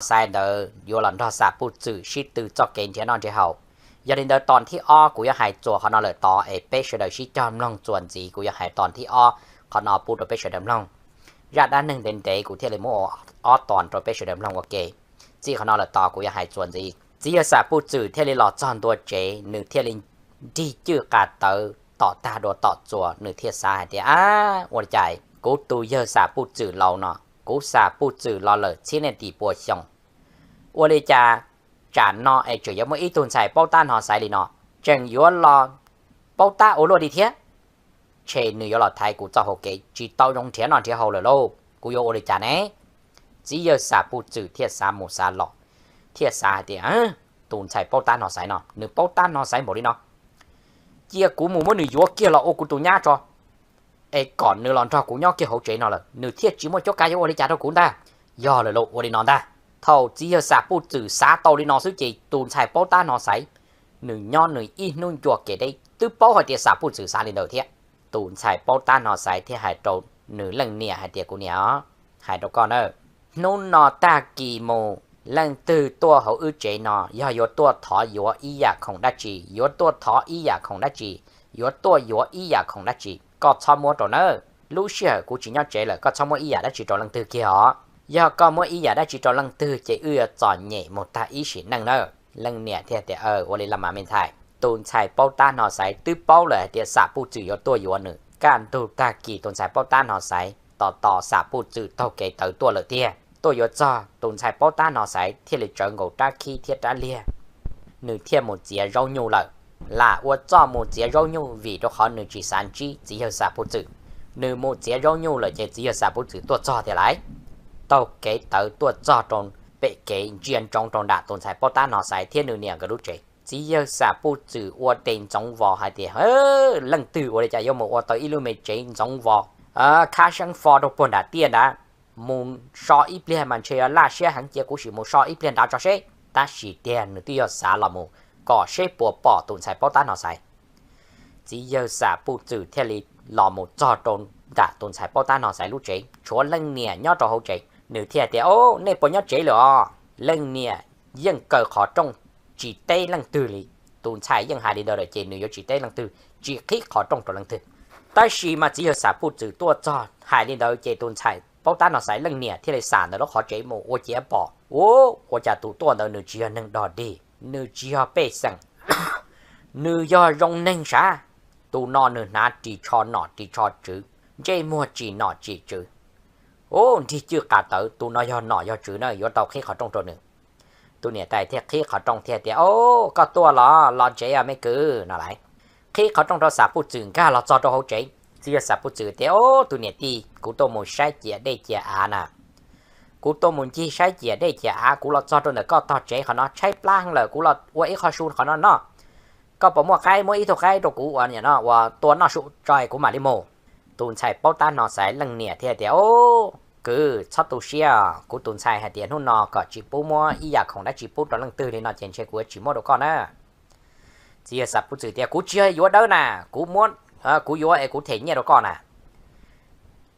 Xais ntawd yuav los nrog Xam Puj Txwm sib tw txoj kev nrhiav noj nrhiav haus. Yog li ntawd tos thib ob kuv yuav hais txuas qhov no lawm tod es peb sawv daws sib cog mloog txuas ntxiv, kuv yuav hais tos thib ob qhov no pub rau peb sawv daws mloog. Zaj dab neeg ntev ntev kuv thiaj li muab ua ob tos rau peb sawv daws mloog ua ke. Txij qhov no lawm tod kuv yuav hais txuas ntxiv. Txiv yawg Xam Puj Txwm thiaj li los txog ntua tsev, nws thiaj li nrig cwj qas tawv tom tag dua tom txuas, nws thiaj xav hais tias, ab, ua li cas kuv tus yawg Xam Puj Txwm laus no, kuv Xam Puj Txwm los lawm txhiab niaj tim pua xyoo, ua li cas tsam no es tseem yuav muaj ib tug ntxhais paub tab no xaiv li no, tseem yuav los paub tab ua luaj li thiab. Tshe nws yuav los thaiv kuv txoj hauv kev, tsis tau zoo nrhiav noj nrhiav haus lawm lauj, kuv yuav ua li cas ne? Txiv yawg Xam Puj Txwm thiaj xav mus xav los, thiaj xav hais tias, tus ntxhais paub tab no xaiv no, nws paub tab no xaiv npaum li no, cia kuv mus muab nws yuav kiag los ua kuv tus nyab tso, es kom nws los nrog kuv nyob kiag hauv tsev no lawm, nws thiaj tsis muaj cuab kav yuav ua li cas rau kuv ntag. Yog lawm lauj, ua li no ntag. Thaum txiv yawg Xam Puj Txwm xav tau li no xwb ces tus ntxhais paub tab no xaiv, nws nyob nws ib hnub ncua kev deb twb paub hais tias Xam Puj Txwm xav li ntawd thiab. Tus ntxhais paub tab no xaiv thiaj hais rau nws leej niam hais tias, kuv niam os, hais rau koj na, hnub no tag kis mus leej twg tuaj hauv wb tsev no yog yuav tuaj thov yuav ib yam khoom dab tsi, yuav tuaj thov ib yam khoom dab tsi, yuav tuaj yuav ib yam khoom dab tsi, koj txhob muab rau nawb. Lub sij hawm kuv tsis nyob tsev lawm koj txhob muab ib yam dab tsi rau leej twg kiag os. Yog koj muab ib yam dab tsi rau leej twg ces wb yuav txom nyem mus tag ib sim neej nawb. Leej niam thiaj tias, ua li los mas me ntxhais. Tus ntxhais paub tab no xaiv twb paub lawm hais tias Xam Puj Txwm yuav tuaj yuav nws. Kaj ntug tag kis tus ntxhais paub tab no xaiv tos tos Xam Puj Txwm taug kev tawv tuaj lawm tiag. Tuaj yuav txog, tus ntxhais paub tab no xaiv thiaj li tsawv nkaus rab khib thiab rab liag, nws thiaj mus txiav zaub nyuj lawm. Lam ua txuj mus txiav zaub nyuj vim rau qhov nws tsis xav ntsib txiv yawg Xam Puj Txwm. Nws mus txiav zaub nyuj lawm ces txiv yawg Xam Puj Txwm tuaj txog tiag lauj. Taug kev tawv tuaj txog rau pem kev ntsia ntsoov rau nram tus ntxhais paub tab no xaiv thiab nws niam nkawd lub tsev. Txiv yawg Xam Puj Txwm ua tes ntxoov vos hais tias, leej twg ua li cas yuav mus ua tau ib lub me tsev ntxoov vos, khab seeb fo rau puag nram tiaj nrad. Mus so ib pliag mas ntshe yuav laj siab heev, cia kuv sim mus so ib pliag nrad tso seb. Tab sis tiag nws twb yog xav los mus kom seb puas pom tus ntxhais paub tab no xaiv. Txiv yawg Xam Puj Txwm thiaj li los mus txog rau nram tus ntxhais paub tab no xaiv lub tsev, tshuav leej niam nyob rau hauv tsev. Nws thiaj tias, o, nej puas nyob tsev lawm os? Leej niam yeej kaw qhov rooj tsis teb leej twg li. Tus ntxhais yeej hais li ntawd lawm ces nws yuav tsis teb leej twg, tsis qhib qhov rooj rau leej twg. Tab sis mas txiv yawg Xam Puj Txwm tuaj txog hais li ntawd ces tus ntxhais paub tab no xaiv leej niam thiaj li xam ntawm lub qhov tsev mus ua ciav pom, u, ua cas tus tuaj ntawd nws tsis yog neeg dog dig, nws tsis yog pej xeem, nws yog zoo neeg sav. Tus no nws hnav ris tsho nom ris tsho tswv, ntsej muag tsim nom tsim tswv. U, nrig cwj qas tawv, tus no yog nom yog tswv na, yuav tau qhib qhov rooj rau nws. Tus niam tais thiaj qhib qhov rooj thiaj tias, o, koj tuaj los, los tsev os me kwv no lauj. Qhib qhov rooj rau Xam Puj Txwm nkag los txog rau hauv tsev. Txiv yawg Xam Puj Txwm tias, o, tus niam tij, kuv tuaj mus saib ciam dej ciam av na. Kuv tuaj mus ncig saib ciam dej ciam av, kuv los txog rau ntawm koj tog tsev qhov no tshaib plab heev lawm, kuv los ua ib qho su qhov no noj. Koj puas muaj qaib, muab ib tug qaib rau kuv ua, ua tua noj su tso kuv mam li mus. Tus ntxhais paub tab no xaiv leej niam thiaj tias, o, kwv, txhob tu siab, kuv tus ntxhais hais tias hnub no kom tsis pub muab ib yam khoom dab tsi pub rau leej twg li no ces ntshe kuv yuav tsis muab rau koj na. Txiv yawg Xam Puj Txwm tias, kuv tsis yog yuav dawb na, kuv muab, kuv yuav es kuv them nyiaj rau koj na.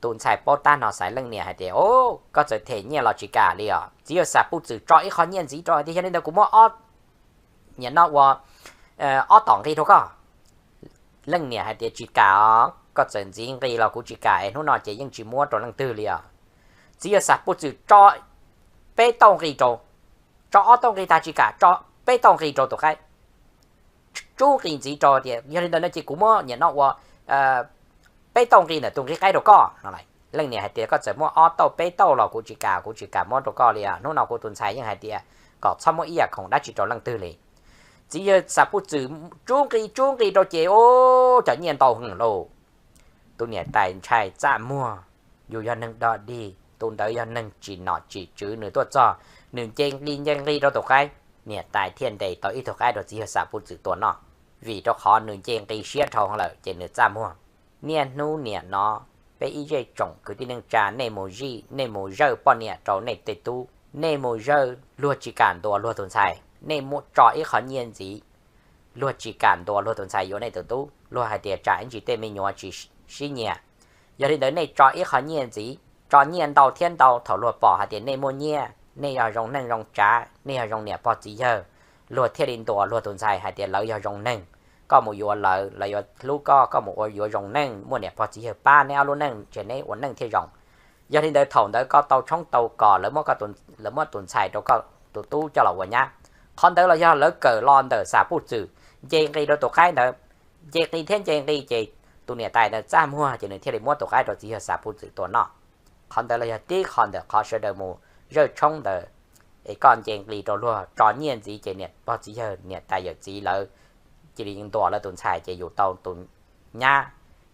Tus ntxhais paub tab no xaiv leej niam hais tias, o, koj txawm them nyiaj los tsis kam li os. Txiv yawg Xam Puj Txwm tso ib qho nyiaj ntxiv rau hais tias, yog li ntawd kuv muab ob, niam no ua ob tom nqi rau koj. Leej niam hais tias, tsis kam os, koj txawm ntxiv nqi los kuv tsis kam es hnub no ces yeej tsis muab rau leej twg li os. Txiv yawg Xam Puj Txwm tso peb tauj nqi rau, tso ob tauj nqi tag tsis kam, tso peb tauj nqi rau tus qaib, tsub nqi ntxiv rau tias, yog li ntawd no ces kuv muab niam no ua peb tauj nqi ntawm tus nqi qaib rau koj no lauj. Leej niam hais tias, koj txawm muab ob tauj peb tauj los kuv tsis kam, kuv tsis kam muab rau koj li os. Hnub no kuv tus ntxhais yeej hais tias kom txhob muab ib yam khoom dab tsi rau leej twg li. Txiv yawg Xam Puj Txwm tsub nqi tsub nqi rau ces, o, cov nyiaj ntau heev lauj. Tus niam tais ntshai txaj muag, yus yog neeg dog dig, tus ntawd yog neeg tsim nom tsim tswv, nws tuaj txog, nws nce nqi nce nqi rau tus qaib. Niam tais thiaj ntes tau ib tug qaib rau txiv yawg Xam Puj Txwm tua noj, vim rau qhov nws nce nqi siab dhau lawm ces nws txaj muag. Niaj hnub niam no, peb ib zej tsoom kwv tij neej tsa, nej mus zij, nej mus zawj poj niam rau nej tej tub, nej mus zawj luag tsis kam ntuas luag tus ntxhais, nej muab tso ib qho nyiaj ntxiv, luag tsis kam ntuas luag tus ntxhais yuav nej tus tub, luag hais tias tsam ib ntsis tej me nyuam tsis sib nyiam. Yog li ntawd nej tso ib qho nyiaj ntxiv, tso nyiaj ntau thiab ntau, thaum luag pom hais tias nej muaj nyiaj, nej yog zoo neej zoo tsav, nej yog zoo niam pog txiv yawg, luag thiaj li ntuas luag tus ntxhais hais tias lawv yog zoo neeg. Koj mus yuav lawv, lawv yuav hlub koj, koj mus ua yuav zoo neej, muaj niam pog txiv yawg pab neb ob lub neej ces neb ua neej thiaj zoo. Yog li ntawd thaum ntawd koj tau tshoob tau kos, lawv muab tus ntxhais rau koj tus tub coj los ua nyab. Qhov ntawd los yog lawv kawm los ntawm Xam Puj Txwm, nce nqi rau tus qaib ntawd. Nce nqi thiab nce nqi ces tus niam tais ntawd txaj muag ces nws thiaj li muab tus qaib rau txiv yawg Xam Puj Txwm tua noj. Qhov ntawd los yog tib qho ntawm qhov sawv daws mus zawj tshoob ntawd, es koj nce nqi rau luag tso nyiaj ntxiv ces niam pog txiv yawg niam tais yawm txiv lawv cia li ntuas lawv tus ntxhais ces yus tau tus nyab.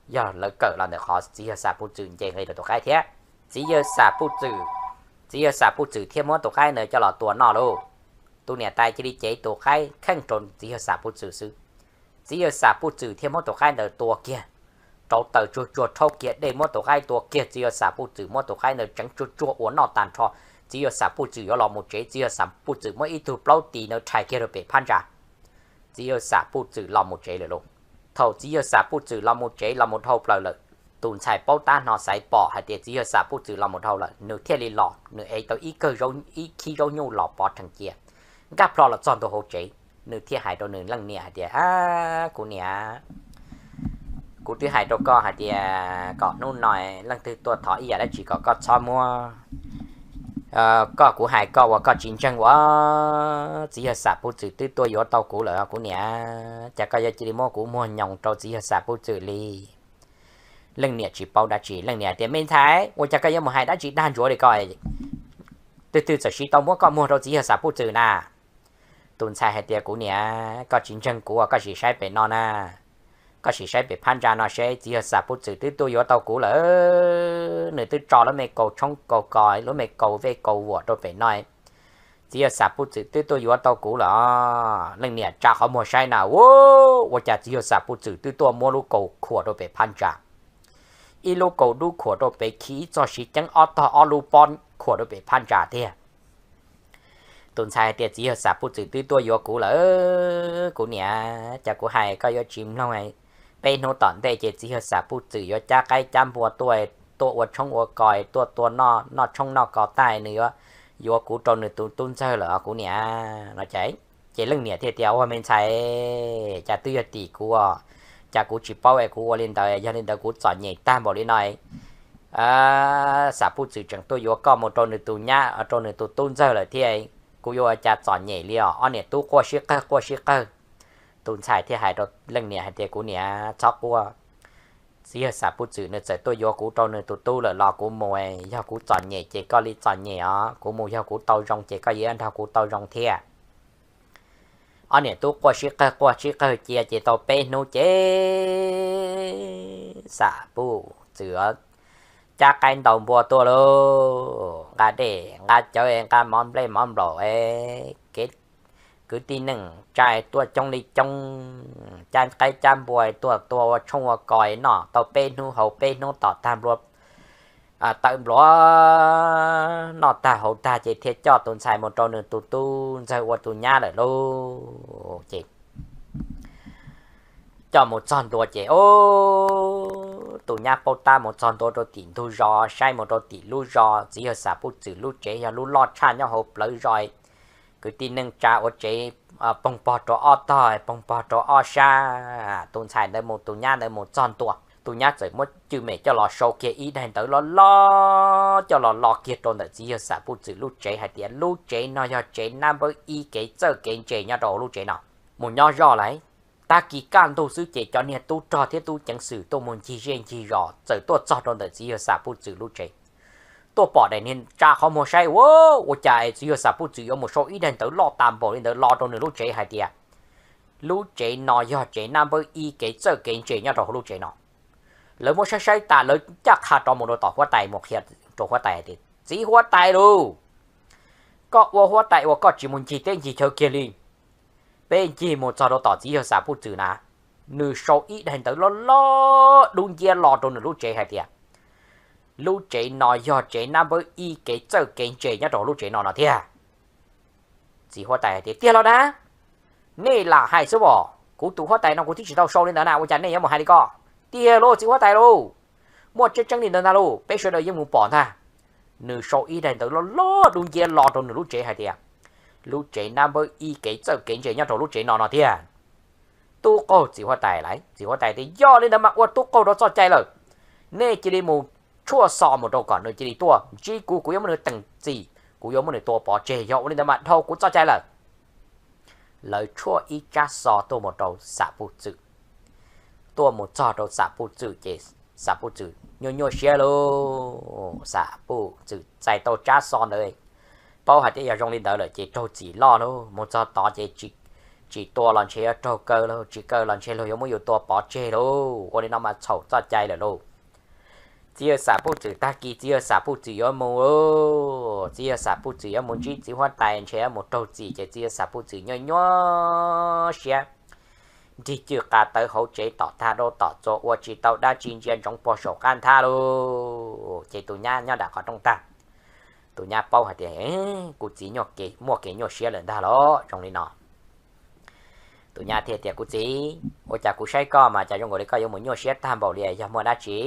Yog lawv kawm los ntawm qhov txiv yawg Xam Puj Txwm nce nqi rau tus qaib thiab. Txiv yawg Xam Puj Txwm, txiv yawg Xam Puj Txwm thiaj muab tus qaib ntawd coj los tua noj lauj. Tus niam tais cia li cev tus qaib kheej rau txiv yawg Xam Puj Txwm xwb. Txiv yawg Xam Puj Txwm thiaj muab tus qaib ntawd tua kiag, rauv taws tsuag tsuag rhaub kiag dej muab tus qaib tua kiag, txiv yawg Xam Puj Txwm muab tus qaib ntawd tseev tsuag tsuag ua noj tag nrho. Txiv yawg Xam Puj Txwm yuav los mus tsev, txiv yawg Xam Puj Txwm muab ib tug plaub tis ntawd rhais kiag rau pem phab ntsa. Txiv yawg Xam Puj Txwm los mus tsev lawm lauj. Thaum txiv yawg Xam Puj Txwm los mus tsev los mus dhau plaws lawm, tus ntxhais paub tab no xaiv pom hais tias txiv yawg Xam Puj Txwm los mus dhau lawm, nws thiaj li los, nws ev tau ib kawm, ib khib zaub nyuj los pov rhees cia, nkag plho los txog ntua hauv tsev. Nws thiaj hais rau nws leej niam hais tias, A, kuv niam, kuv twb hais rau koj hais tias kom hnub no leej twg tuaj thov ib yam dab tsi kom koj txhob muab, koj, kuv hais koj uas koj tsis ntseeg ua. Txiv yawg Xam Puj Txwm twb tuaj yuav tau kuv lawm kuv niam, cas koj yuav cia li muab kuv muag nyoos rau txiv yawg Xam Puj Txwm li? Leej niam tsis paub dab tsi, leej niam tias, Me ntxhais, ua cas koj yuav mus hais dab tsi dag ntsuav li ko? Twb twb txawm siv tau muab koj muag rau txiv yawg Xam Puj Txwm na. Tus ntxhais hais tias, Kuv niam, koj tsis ntseeg kuv, koj sim saib pem no na. Koj sim saib pem phab ntsa no seb, txiv yawg Xam Puj Txwm twb tuaj yuav tau kuv lawm. Nws twb tso lub me kaus tshoob kaus kos, lub me kaus vej kaus vuam rau pem no. Txiv yawg Xam Puj Txwm twb tuaj yuav tau kuv lawm. Leej niam tsa qhov muag saib na, ua, ua cas txiv yawg Xam Puj Txwm twb tuaj muab lub kaus khuam rau pem phab ntsa. Ib lub kaus dub khuam rau pem, khi ib txog siv ceeb ob tog ob lub pob khuam rau pem phab ntsa tiag. Tus ntxhais hais tias, Txiv yawg Xam Puj Txwm twb tuaj yuav kuv lawm kuv niam, cas kuv hais koj yuav tsis mloog? Peb hnub tom ntej ces txiv yawg Xam Puj Txwm yuav cab qaib cab npua tuaj, tuaj ua tshoob ua kos, tuaj tua noj tshoob noj kos tag, nws yuav yuav kuv rau nws tus tub ntxawg lawm os kuv niam no. Ces leej niam thiaj tias, Ua, me ntxhais, cas twb yog tim kuv, cas kuv tsis paub es kuv ua li ntawd, yog li ntawd kuv txom nyem tag npaum li no. Xam Puj Txwm tseem tuaj yuav koj mus rau nws tus nyab, rau nws tus tub ntxawg lawm thiab, kuv yuav ua cas txom nyem li os, ob niam tub quaj sib qawg quaj sib qawg. Tus ntxhais thiaj hais rau leej niam hais tias, Kuv niam, txhob quaj. Txiv yawg Xam Puj Txwm nws txawm tuaj yuav kuv rau nws tus tub lawm los kuv mus, yog kuv txom nyem ces koj li txom nyem os, kuv mus yog kuv tau zoo ces koj yuav nrog kuv tau zoo thiab. Ob niam tub quaj sib qawg quaj sib qawg cia ces tau peb hnub ces Xam Puj Txwm cab qaib ntaus npua tuaj lauj, nqa dej nqa cawv nqa mov nplej mov nplaum, kev kwv tij neej tsa tuaj coob li coob, cab qaib cab npua tuaj tua ua tshoob ua kos noj tau peb hnub haus peb hnub tom tag nplua tawm nplua noj tag haus tag ces thiaj coj tus ntxhais mus rau nws tus tub ntxawg ua tus nyab lawm lauj. Ces coj mus txog ntua ces, o, tus nyab paub tab mus txog ntua rau tim ntug zos, saib mus rau tim lub zos, txiv yawg Xam Puj Txwm lub tsev yog lub loj tshaj nyob hauv plawv zos. Kwv tij neej tsa ua tsev poog pog rau ob tog, poog pog rau ob sab. Tus ntxhais ntawd mus, tus nyab ntawd mus txog ntua, tus nyab txawm muab cwj mem coj los sau kiag ib daim ntawv loj loj coj los lo kiag rau ntawm txiv yawg Xam Puj Txwm lub tsev hais tias, Lub tsev no yog tsev nab npawb ib kev txawj kev ntse nyob rau hauv lub tsev no. Mus nyob zoj lawm, tag kis kaj ntug xwb ces cov niag tub rog thiab tub ceev xwm tuaj mus ncig zej ncig zos txawm tuaj txog rau ntawm txiv yawg Xam Puj Txwm lub tsev. Tuaj pom daim niag tsa qhov muag saib, ua, ua cas es txiv yawg Xam Puj Txwm yuav mus sau ib daim ntawv loj tas npaum li ntawd lo rau nws lub tsev hais tias, Lub tsev no yog tsev nab npawb ib kev txawj kev ntse nyob rau hauv lub tsev no. Lawv muab saib saib tas lawv ncaj qha rov mus rau tom huab tais mus qhia rau huab tais hais tias, Txiv huab tais lauj, koj ua huab tais uas koj tsis mus ncig teb ncig chaw kiag li. Peb ncig mus txog rau tom txiv yawg Xam Puj Txwm na, nws sau ib daim ntawv loj loj dub nciab lo rau nws lub tsev hais tias, Lub tsev no yog tsev nab npawb ib kev txawj kev ntse nyob rau hauv lub tsev no no thiab. Txiv huab tais hais tias, Tiag los na? Nej lam hais xwb os, kuv tus huab tais no kuv twb tsis tau sau li ntawd na, ua cas nej yuav mus hais li ko? Tiag lauj txiv huab tais lauj, muaj tseeb tseeb li ntawd ntag lauj, peb sawv daws yeej mus pom ntag. nws sau ib daim ntawv loj loj dub nciab los rau nws lub tsev hais tias, lub tsev nab npawb ib kev txawj kev ntse nyob rau lub tsev no no tiag. Tub qaug txiv huab tais lawm. Txiv huab tais tias, yog li ntawd mas ua tub qaug rau txoj cai lawm, nej cia li mus tshuaj xo mus rau kom nws cia li tuaj ntsib kuv, kuv yuav muab nws teem txim, kuv yuav muab nws tua pov tseg, yog ua li ntawd mas dhau kuv txoj cai lawm. Lawv tshuaj ib tsab xov tuaj mus rau Xam Puj Txwm. Tuaj mus txog rau Xam Puj Txwm ces Xam Puj Txwm nyuaj nyuaj siab lauj. Xam Puj Txwm txais tau tsab xov ntawd, paub hais tias yog zoo li ntawd lawm ces raug txim loj lauj, mus txog tod ces tsis tua los ntshe yuav raug kaw lauj, tsis kaw los ntshe luag yuav muab yus tua pov tseg lauj, ua li no mas txhaum txoj cai lawm lauj. Txiv yawg Xam Puj Txwm, tag kis txiv yawg Xam Puj Txwm yuav mus, txiv yawg Xam Puj Txwm yuav mus ntsib txiv huab tais ntshe yuav mus raug txim ces txiv yawg Xam Puj Txwm nyuaj nyuaj siab, nrig cwj qa tawv hauv tsev tom tag rau tom txuas ua tsis tau dab tsi, ntsia ntsoov puag saum qab nthab lauj. Ces tus nyab nyob nram qhov rooj tag, tus nyab paub hais tias kuv txiv muaj kev nyuaj siab lawm ntag los zoo li no. Tus nyab thiaj tias, kuv txiv, ua cas kuv saib koj mas cas zoo nkaus li koj yuav mus nyuaj siab tag npaum li, yog muaj dab tsi?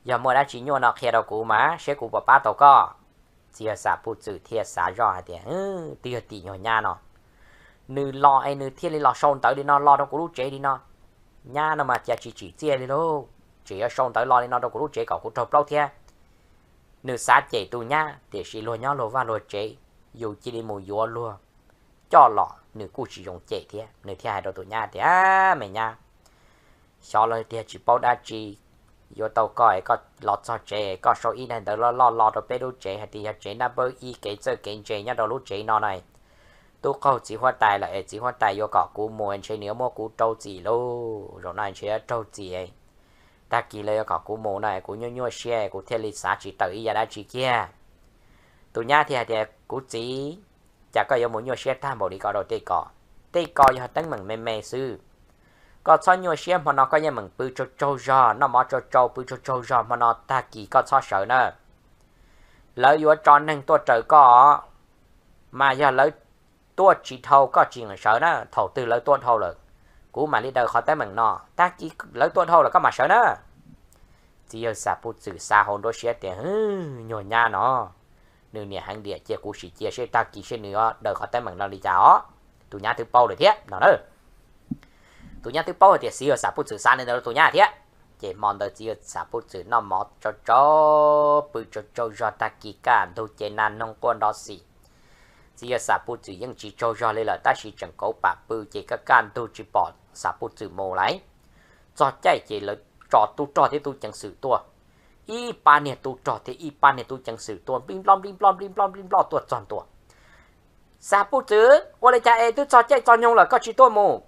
Yog muaj dab tsi nyuaj no qhia rau kuv mas seb kuv puas pab tau koj. Txiv yawg Xam Puj Txwm thiaj xav zoj hais tias, twb yog tim nyuag nyab no, nws los es nws thiaj li los sau ntawv li no los rau kuv lub tsev li no. Nyab no mas cas tsis tsim txiaj li lauj, tseem yuav sau ntawv los li no rau kuv lub tsev kom kuv raug plaub thiab. Nws xav cem tus nyab tiam sis luag nyob luag vaj luag tsev, yus cia li mus yuav luag coj los nws kuj tsis zoo cem thiab. Nws thiaj hais rau tus nyab tias, me nyab, xyov los tiag tsis paub dab tsi, yuav tau koj es koj los txog tsev koj sau ib daim ntawv loj loj los rau peb lub tsev hais tias yog tsev nab npawb ib kev txawj kev ntse nyob rau lub tsev no na, tub qaug txiv huab tais lawm es txiv huab tais yuav kom kuv mus ntshe nws yuav muab kuv rau txim lauj, zaum no ntshe yuav raug txim. Tag kis lawv yuav kom kuv mus no kuv nyuaj nyuaj siab kuv thiaj li xav tsis tawm ib yam dab tsi kiag. Tus nyab thiaj hais tias, kuv txiv, cas koj yuav mus nyuaj siab tag npaum li ko rau tej ko? Tej ko yog teeb meem me me xwb. Koj txhob nyuaj siab, hmo no koj yeej meem pw tsaug tsaug zog, noj mov tsaug tsaug pw tsaug tsaug zog, hmo no tag kis koj txhob sawv na. Lawv yuav tso neeg tuaj raws koj, mas yog lawv tuaj tsis dhau koj tsis sawv na, thaum twg lawv tuaj dhau lawm, kuv mam li daws qhov teeb meem no, tag kis lawv tuaj dhau lawm koj mam sawv na. Txiv yawg Xam Puj Txwm xav hauv nruab siab tias, nyuag nyab no, nws niam heev diam, cia kuv sim cia seb tag kis seb nws daws qhov teeb meem no li cas os. Tus nyab twb paub lawm thiab no na. Tus nyab twb paub hais tias txiv yawg Xam Puj Txwm xav li ntawd rau tus nyab thiab. Ces hmo ntawd txiv yawg Xam Puj Txwm noj mov tsaug tsaug pw tsaug tsaug zog, tag kis kaj ntug ces nas noog quaj nrov xim. Txiv yawg Xam Puj Txwm yeej tsis tsaug zog li lawm tab sis tseem kauv pam pw ces kaj kaj ntug tsis pom Xam Puj Txwm mus lawm. Txog caij ces lawv tso tub rog thiab tub ceev xwm tuaj, ib pab niag tub rog thiab ib pab niag tub ceev xwm tuaj nplib nplob nplib nplob nplib nplob nplib nplob tuaj txog ntua. Xam Puj Txwm, ua li cas es twb txog caij txog nyoog lawm koj tsis tuaj mus?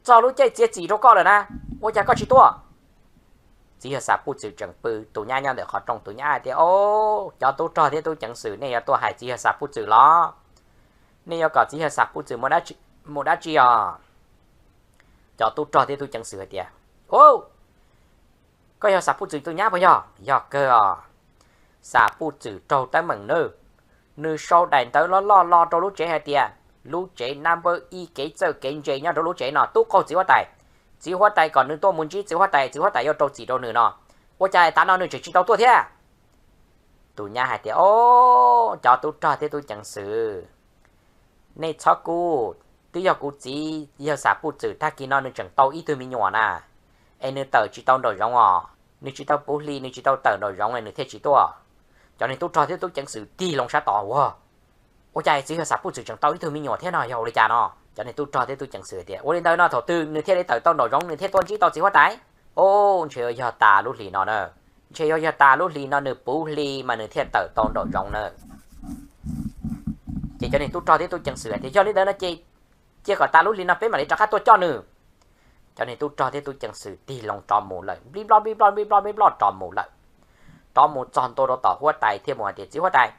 Txog lub caij txiav txim rau koj lawm na, ua cas koj tsis tuaj? Txiv yawg Xam Puj Txwm tseem pw, tus nyab nyob ntawm qhov rooj, tus nyab hais tias, o, cov tub rog thiab tub ceev xwm, nej yuav tuaj hais txiv yawg Xam Puj Txwm los? Nej yuav kom txiv yawg Xam Puj Txwm mus dab tsi os? Cov tub rog thiab tub ceev xwm hais tias, o, koj yog Xam Puj Txwm tus nyab puas yog? Yog kawg os. Xam Puj Txwm raug teeb meem nawb. Nws sau daim ntawv loj loj los rau lub tsev hais tias lub tsev nab npawb ib kev txawj kev ntse nyob rau lub tsev no tub qaug txiv huab tais. Txiv huab tais kom nws tuaj mus ntsib txiv huab tais, txiv huab tais yuav rau txim rau nws no. Ua cas tav no nws tseem tsis tau tuaj thiab? Tus nyab hais tias, o, cov tub rog thiab tub ceev xwm, nej txhob kub, twb yog kuv txiv yawg Xam Puj Txwm tag kis no nws tseem tau ib tug me nyuam na, es nws tawm tsis tau nraum zoov os, nws tsis tau puv hli, nws tsis tau tawm nraum zoov nws thiaj tsis tuaj. Cov niag tub rog thiab tub ceev xwm tig loo sab tod ua, ua cas txiv yawg Xam Puj Txwm tseem tau ib tug me nyuam thiab no, yog ua li cas no? Cov niag tub rog thiab tub ceev xwm tias, ua li ntawd no thaum twg nws thiaj li tawm tau nraum zoov nws thiaj tuaj ntsib tau txiv huab tais? O, ntshe yuav yog tas lub hlis no na, ntshe yuav yog tas lub hlis no nws puv hli mas nws thiaj tawm tau nraum zoov na. Ces cov niag tub rog thiab tub ceev xwm hais tias, yog li ntawd no ces cia kom tas lub hlis no peb mam li rov qab tuaj coj nws. Cov niag tub rog thiab tub ceev xwm tig loo rov mus lawm, nplib nplob nplib nplob nplib nplob nplib nplob rov mus lawm. Rov mus txog ntua rau tom huab tais thiaj mus hais tias, txiv huab tais,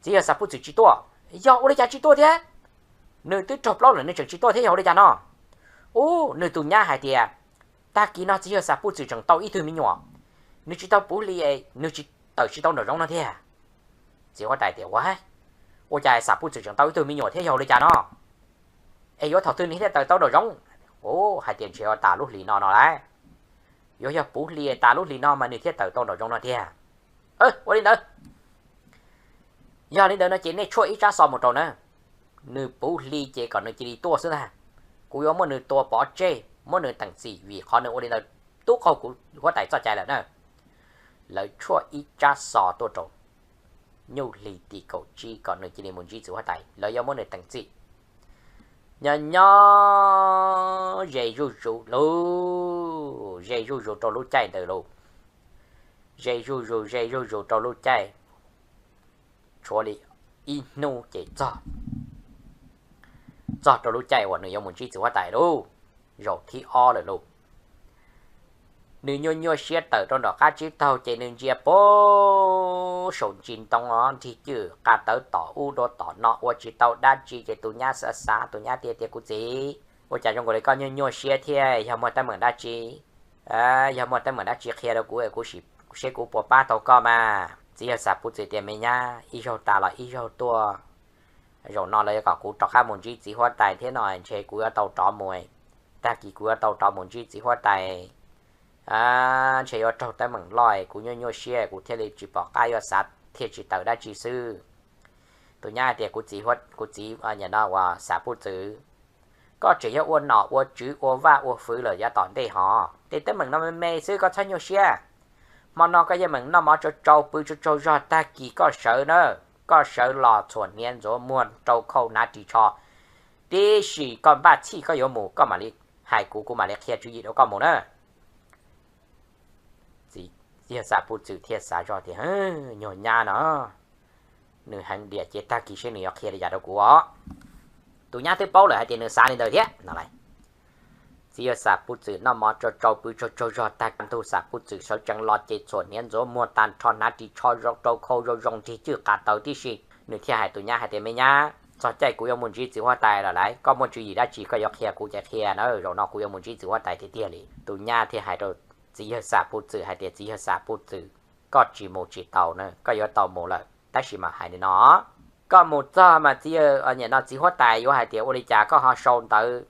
txiv yawg Xam Puj Txwm tsis tuaj. Yog ua li cas tsis tuaj thiab? Nws twb raug plaub lawm nws tseem tsis tuaj thiab, yog ua li cas no? Ub, nws tus nyab hais tias tag kis no txiv yawg Xam Puj Txwm tseem tau ib tug me nyuam, nws tsis tau puv hli, nws tsis tawm tsis tau nraum zoov no thiab. Txiv huab tais tias, ua, ua cas Xam Puj Txwm tseem tau ib tug me nyuam thiab, yog ua li cas no? Es yuav thaum twg nws thiaj tawm tau nraum zoov? Hais tias ntshe yuav tas lub hlis no no lauj. Yuav yog puv hli tas lub hlis no mas nws thiaj tawm tau nraum zoov no tiag. Ua li ntawd, Yog li ntawd no ces nej tshuaj ib tsab xo mus rau na, nws puv hli ces kom nws cia li tuaj xwb ntag. Kuv yuav muab nws tua pov tseg, muab nws teem txim vim qhov nws ua li ntawd tub qaug kuv huab tais txoj cai lawm na. Lawv tshuaj ib tsab xo tuaj rau Nyuj Hli tim kaum tsib kom nws cia li mus ntsib txiv huab tais, lawv yuav muab nws teem txim. Nyob nyob ze zuj zus lauj, ze zuj zus rau lub caij ntawd lauj, ze zuj zus ze zuj zus rau lub caij, tshuav li ib hnub ces txog, txog rau lub caij uas nws yuav mus ntsib txiv huab tais lauj, zaum thib ob lawm lauj. Nws nyuaj nyuaj siab tawm rau nram qab tsib taug ces nws ntsia puag saum ntsis ntoo os, nrig cwj qa tawv tom ub dua tom no ua tsis tau dab tsi ces tus nyab xav xav, tus nyab tias tias kuv txiv, ua cas zoo nkaus li koj nyuaj nyuaj siab thiab, yog muaj teeb meem dab tsi, yog muaj teeb meem dab tsi qhia rau kuv, kuv sim seb kuv puas pab tau koj mas. Txiv yawg Xapuj Txwm tias me nyab, ib zaug tas los ib zaug tuaj, zaum no lawv yuav kom kuv rov qab mus ntsib txiv huab tais thiab no ntshe kuv yuav tau rov mus, tag kis kuv yuav tau rov mus ntsib txiv huab tais, ntshe yuav raug teeb meem loj, kuv nyuaj nyuaj siab kuv thiaj li tsis pom qab yuav xav thiaj tsis tawm dab tsi xwb. Tus nyab hais tias kuv txiv, kuv txiv no uas Xapuj Txwm, koj tseem yog ua nom ua tswv ua vaj ua hwv lawm yav tom ntej hos, tej teeb meem no me me xwb koj txhob nyuaj siab. Hmo no koj yeej meem noj mov tsau tsau pw tsau tsaug zog, tag kis koj sawv na, koj sawv los txhuam hniav ntxuav muag rau khau hnav ris tsho, tib si koj npaj txhij koj yuav mus koj mam li hais kuv, kuv mam li qhia tswv yim rau koj mus na. Txiv yawg Xapuj Txwm thiaj xav zoj tias, nyuag nyab no, nws heev diam ces tag kis seb nws yuav qhia li cas rau kuv os. Tus nyab twb paub lawm hais tias nws xav li ntawd thiab no lauj. Txiv yawg Xapuj Txwm noj mov tsau tsau pw tsau tsaug zog tag, kaj ntug Xapuj Txwm sawv tsees los ces txhuam hniav ntxuav muag tag nrho, hnav ris tsho rau khau zoo zoo, nrig cwj qa tawv tib si. Nws thiaj hais tus nyab hais tias me nyab, txog caij kuv yuav mus ntsib txiv huab tais lawm lauj, koj muaj tswv yim dab tsi koj yuav qhia kuv ces qhia na, zaum no kuv yuav mus ntsib txiv huab tais tiag tiag li. Tus nyab thiaj hais rau txiv yawg Xapuj Txwm hais tias txiv yawg Xapuj Txwm, koj tsis mus tsis tau na, koj yuav tau mus lawm tab sis mas hais li no, koj mus txog mas txiv yawg, nim no txiv huab tais yuav hais tias ua li cas koj ho sau ntawv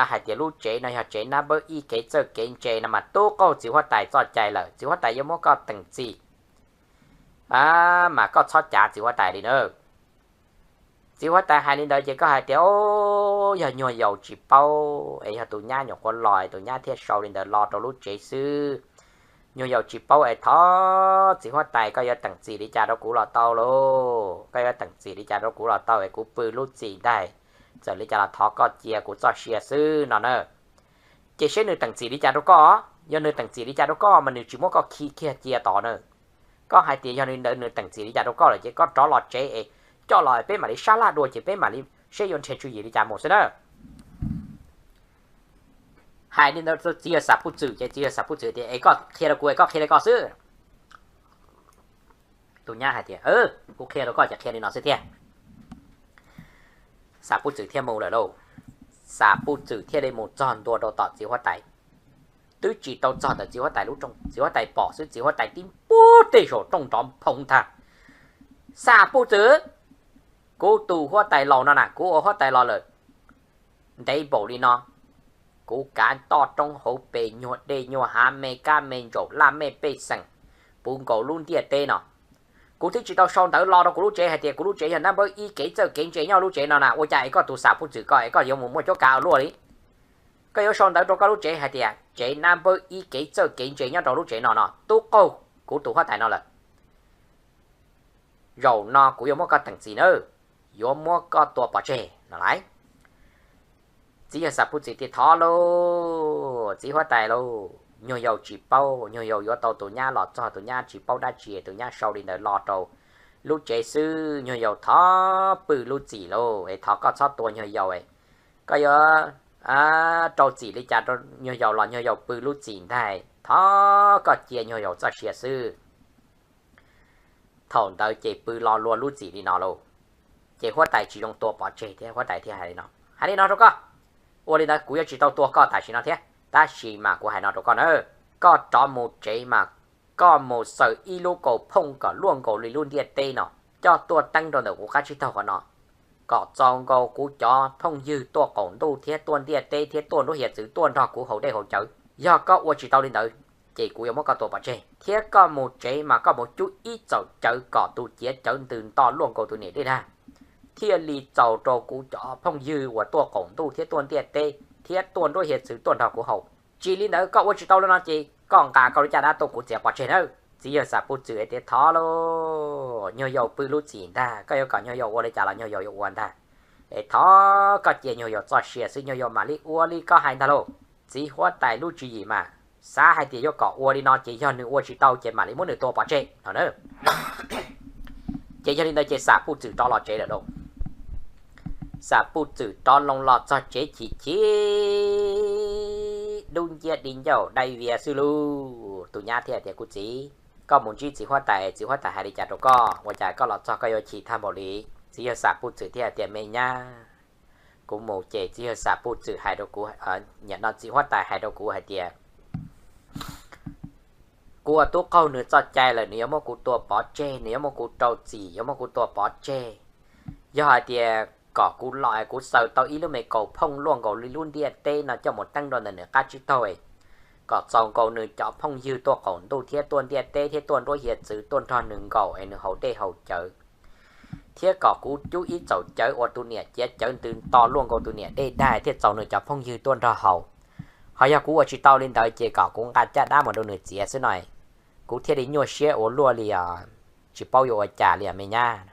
hais tias lub tsev no yog tsev nab npawb ib kev txawj kev ntse no mas tub qaug txiv huab tais txoj cai lawm, txiv huab tais yuav muab koj teem txim, mas koj txhob cav txiv huab tais li na. Txiv huab tais hais li ntawd ces koj hais tias, o, yog nyuag yaus tsis paub es yog tus nyab nyuam qhuav los es tus nyab thiaj sau li ntawd lo rau lub tsev xwb. Nyuag yaus tsis paub es thov txiv huab tais koj yuav teem txim li cas rau kuv los tau lauj, koj yuav teem txim li cas rau kuv los tau es kuv pw lub txim ntag. Txawm li cas los thov koj cia kuv txoj sia xwb no na. Ces seb nws teem txim li cas rau koj, yog nws teem txim li cas rau koj mas nws tsis muab koj khi kiag cia tod na. Koj hais tias yog li ntawd nws teem txim li cas rau koj lawm ces koj rov los tsev es coj los peb mam li sab laj dua ces peb mam li seb yuav nrhiav tswv yim li cas mus xwb na. Hais li ntawd txiv yawg Xapuj Txwm ces txiv yawg Xapuj Txwm tias es koj qhia rau kuv es koj qhia li ko xwb. Tus nyab hais tias, kuv qhia rau koj ces qhia li no xwb tiag. Xapuj Txwm thiaj mus lawm lauj. Xapuj Txwm thiaj li mus txog ntua rau tom txiv huab tais. Twb tsis tau txog ntawm txiv huab tais lub rooj, txiv huab tais pom xwb, txiv huab tais tib npuag tej zaum rooj nrov nphoo ntag. Xapuj Txwm, kuv tus huab tais laus no na, kuv ua huab tais los lawm ntev npaum li no, kuv kav toj roob hauv pes nyuag dej nyuag hav me kab me ntsaum laj mej pej xeem puv nkaus lub ntiaj teb no. Kuv twb tsis tau sau ntawv lo rau kuv lub tsev hais tias kuv lub tsev yog nab npawb ib kev txawj kev ntse nyob lub tsev no na, ua cas es koj tus Xapuj Txwm ko es koj yuav mus muaj cuab kav ua luaj li? Koj yuav sau ntawv rau koj lub tsev hais tias tsev nab npawb ib kev txawj kev ntse nyob rau lub tsev no no, tub qaug kuv tus huab tais no lawm. Zaum no kuv yuav muab koj teem txim nawb, yuav muab koj tua pov tseg no lauj. Txiv yawg Xapuj Txwm tias thov lauj, txiv huab tais lauj, nyuag yaus tsis paub, nyuag yaus yuav tau tus nyab los txog tus nyab tsis paub dab tsi, tus nyab sau li ntawd lo rau lub tsev xwb, nyuag yaus thov pw lub txim lauj, es thov koj txhob tua nyuag yaus, koj yuav rau txim li cas rau nyuag yaus los nyuag yaus pw lub txim ntag, thov koj cia nyuag yaus txoj sia xwb. Thaum ntawd ces pw lo lua lub txim li no lauj. Ces huab tais tsis zoo tua pov tseg thiab, huab tais thiaj hais li no, hais li no rau koj, ua li ntawd kuv yuav tsis tau tua koj tam sim no thiab, tab sis mas kuv hais no rau koj na, koj rov mus tsev mas koj mus xaws ib lub kaus phooj kom luaj nkaus li lub ntiaj teb no, coj tuaj teeb rau ntawm kuv qab tsib taug qhov no, kom txaus nkaus kuv cov phooj ywg tuaj qaum ntuj thiab tuaj ntiaj teb thiab tuaj nruab hiav txwv tuaj nrog kuv haus dej haus cawv. Yog koj ua tsis tau li ntawd, ces kuv yuav muab koj tua pov tseg, thiab koj mus tsev mas koj mus cub ib txaum cawv kom tus ciav cawv ntws nto luaj nkaus tus niam dej dag, thiaj li txaus rau kuv cov phooj ywg uas tuaj qaum ntuj thiab tuaj ntiaj teb thiab tuaj nruab hiav txwv tuaj nrog kuv haus. Tsis li ntawd koj ua tsis tau li no ces koj nqa koj lub caj dab tuaj kuv txiav pov tseg nawb. Txiv yawg Xam Puj Txwm hais tias, thov lauj, nyuag yaus pw lub txim ntag, koj yuav kom nyuag yaus ua li cas los nyuag yaus yuav ua ntag. Es thov koj cia nyuag yaus txoj sia xwb, nyuag yaus mam li ua li koj hais ntag lauj. Txiv huab tais lub tswv yim mas xav hais tias yuav kom ua li no ces yog nws ua tsis tau ces mam li muab nws tua pov tseg no na. Ces yog li ntawd ces Xam Puj Txwm rov los tsev lawm lauj. Xam Puj Txwm rov loo los txog tsev chim chim dub nciab di ncauj dai vias xwb lauj. Tus nyab thiaj tias, kuv txiv, koj mus ntsib txiv huab tais, txiv huab tais hais li cas rau koj? Ua cas koj los txog koj yuav chim tag npaum li? Txiv yawg Xam Puj Txwm thiaj tias, me nyab, kuv mus ces txiv yawg Xam Puj Txwm hais rau kuv, nim no txiv huab tais hais rau kuv hais tias kuv ua tub qaug nws txoj cai lawm, nws yuav muab kuv tua pov tseg, nws yuav muab kuv rau txim, yuav muab kuv tua pov tseg. Yog hais tias kom kuv los kuv xaws tau ib lub me kaus phooj luaj nkaus li lub ntiaj teb no coj mus teeb rau ntawm nws qab tsib taug, kom txaus nkaus nws cov phooj ywg tuaj qaum ntuj thiab tuaj ntiaj teb thiab tuaj nruab hiav txwv tuaj nrog nws nkaum es nws haus dej haus cawv, thiab kom kuv cub ib txaum cawv uas tus niam ciav cawv ntws nto luaj nkaus tus niam dej dag thiaj txaus nws cov phooj ywg tuaj nrog haus. Ho yog kuv ua tsis tau li ntawd ces kom kuv nqa caj dab mus rau nws txiav xwb no, kuv thiaj li nyuaj siab ua luaj li os, tsis paub yuav ua cas li os me nyab.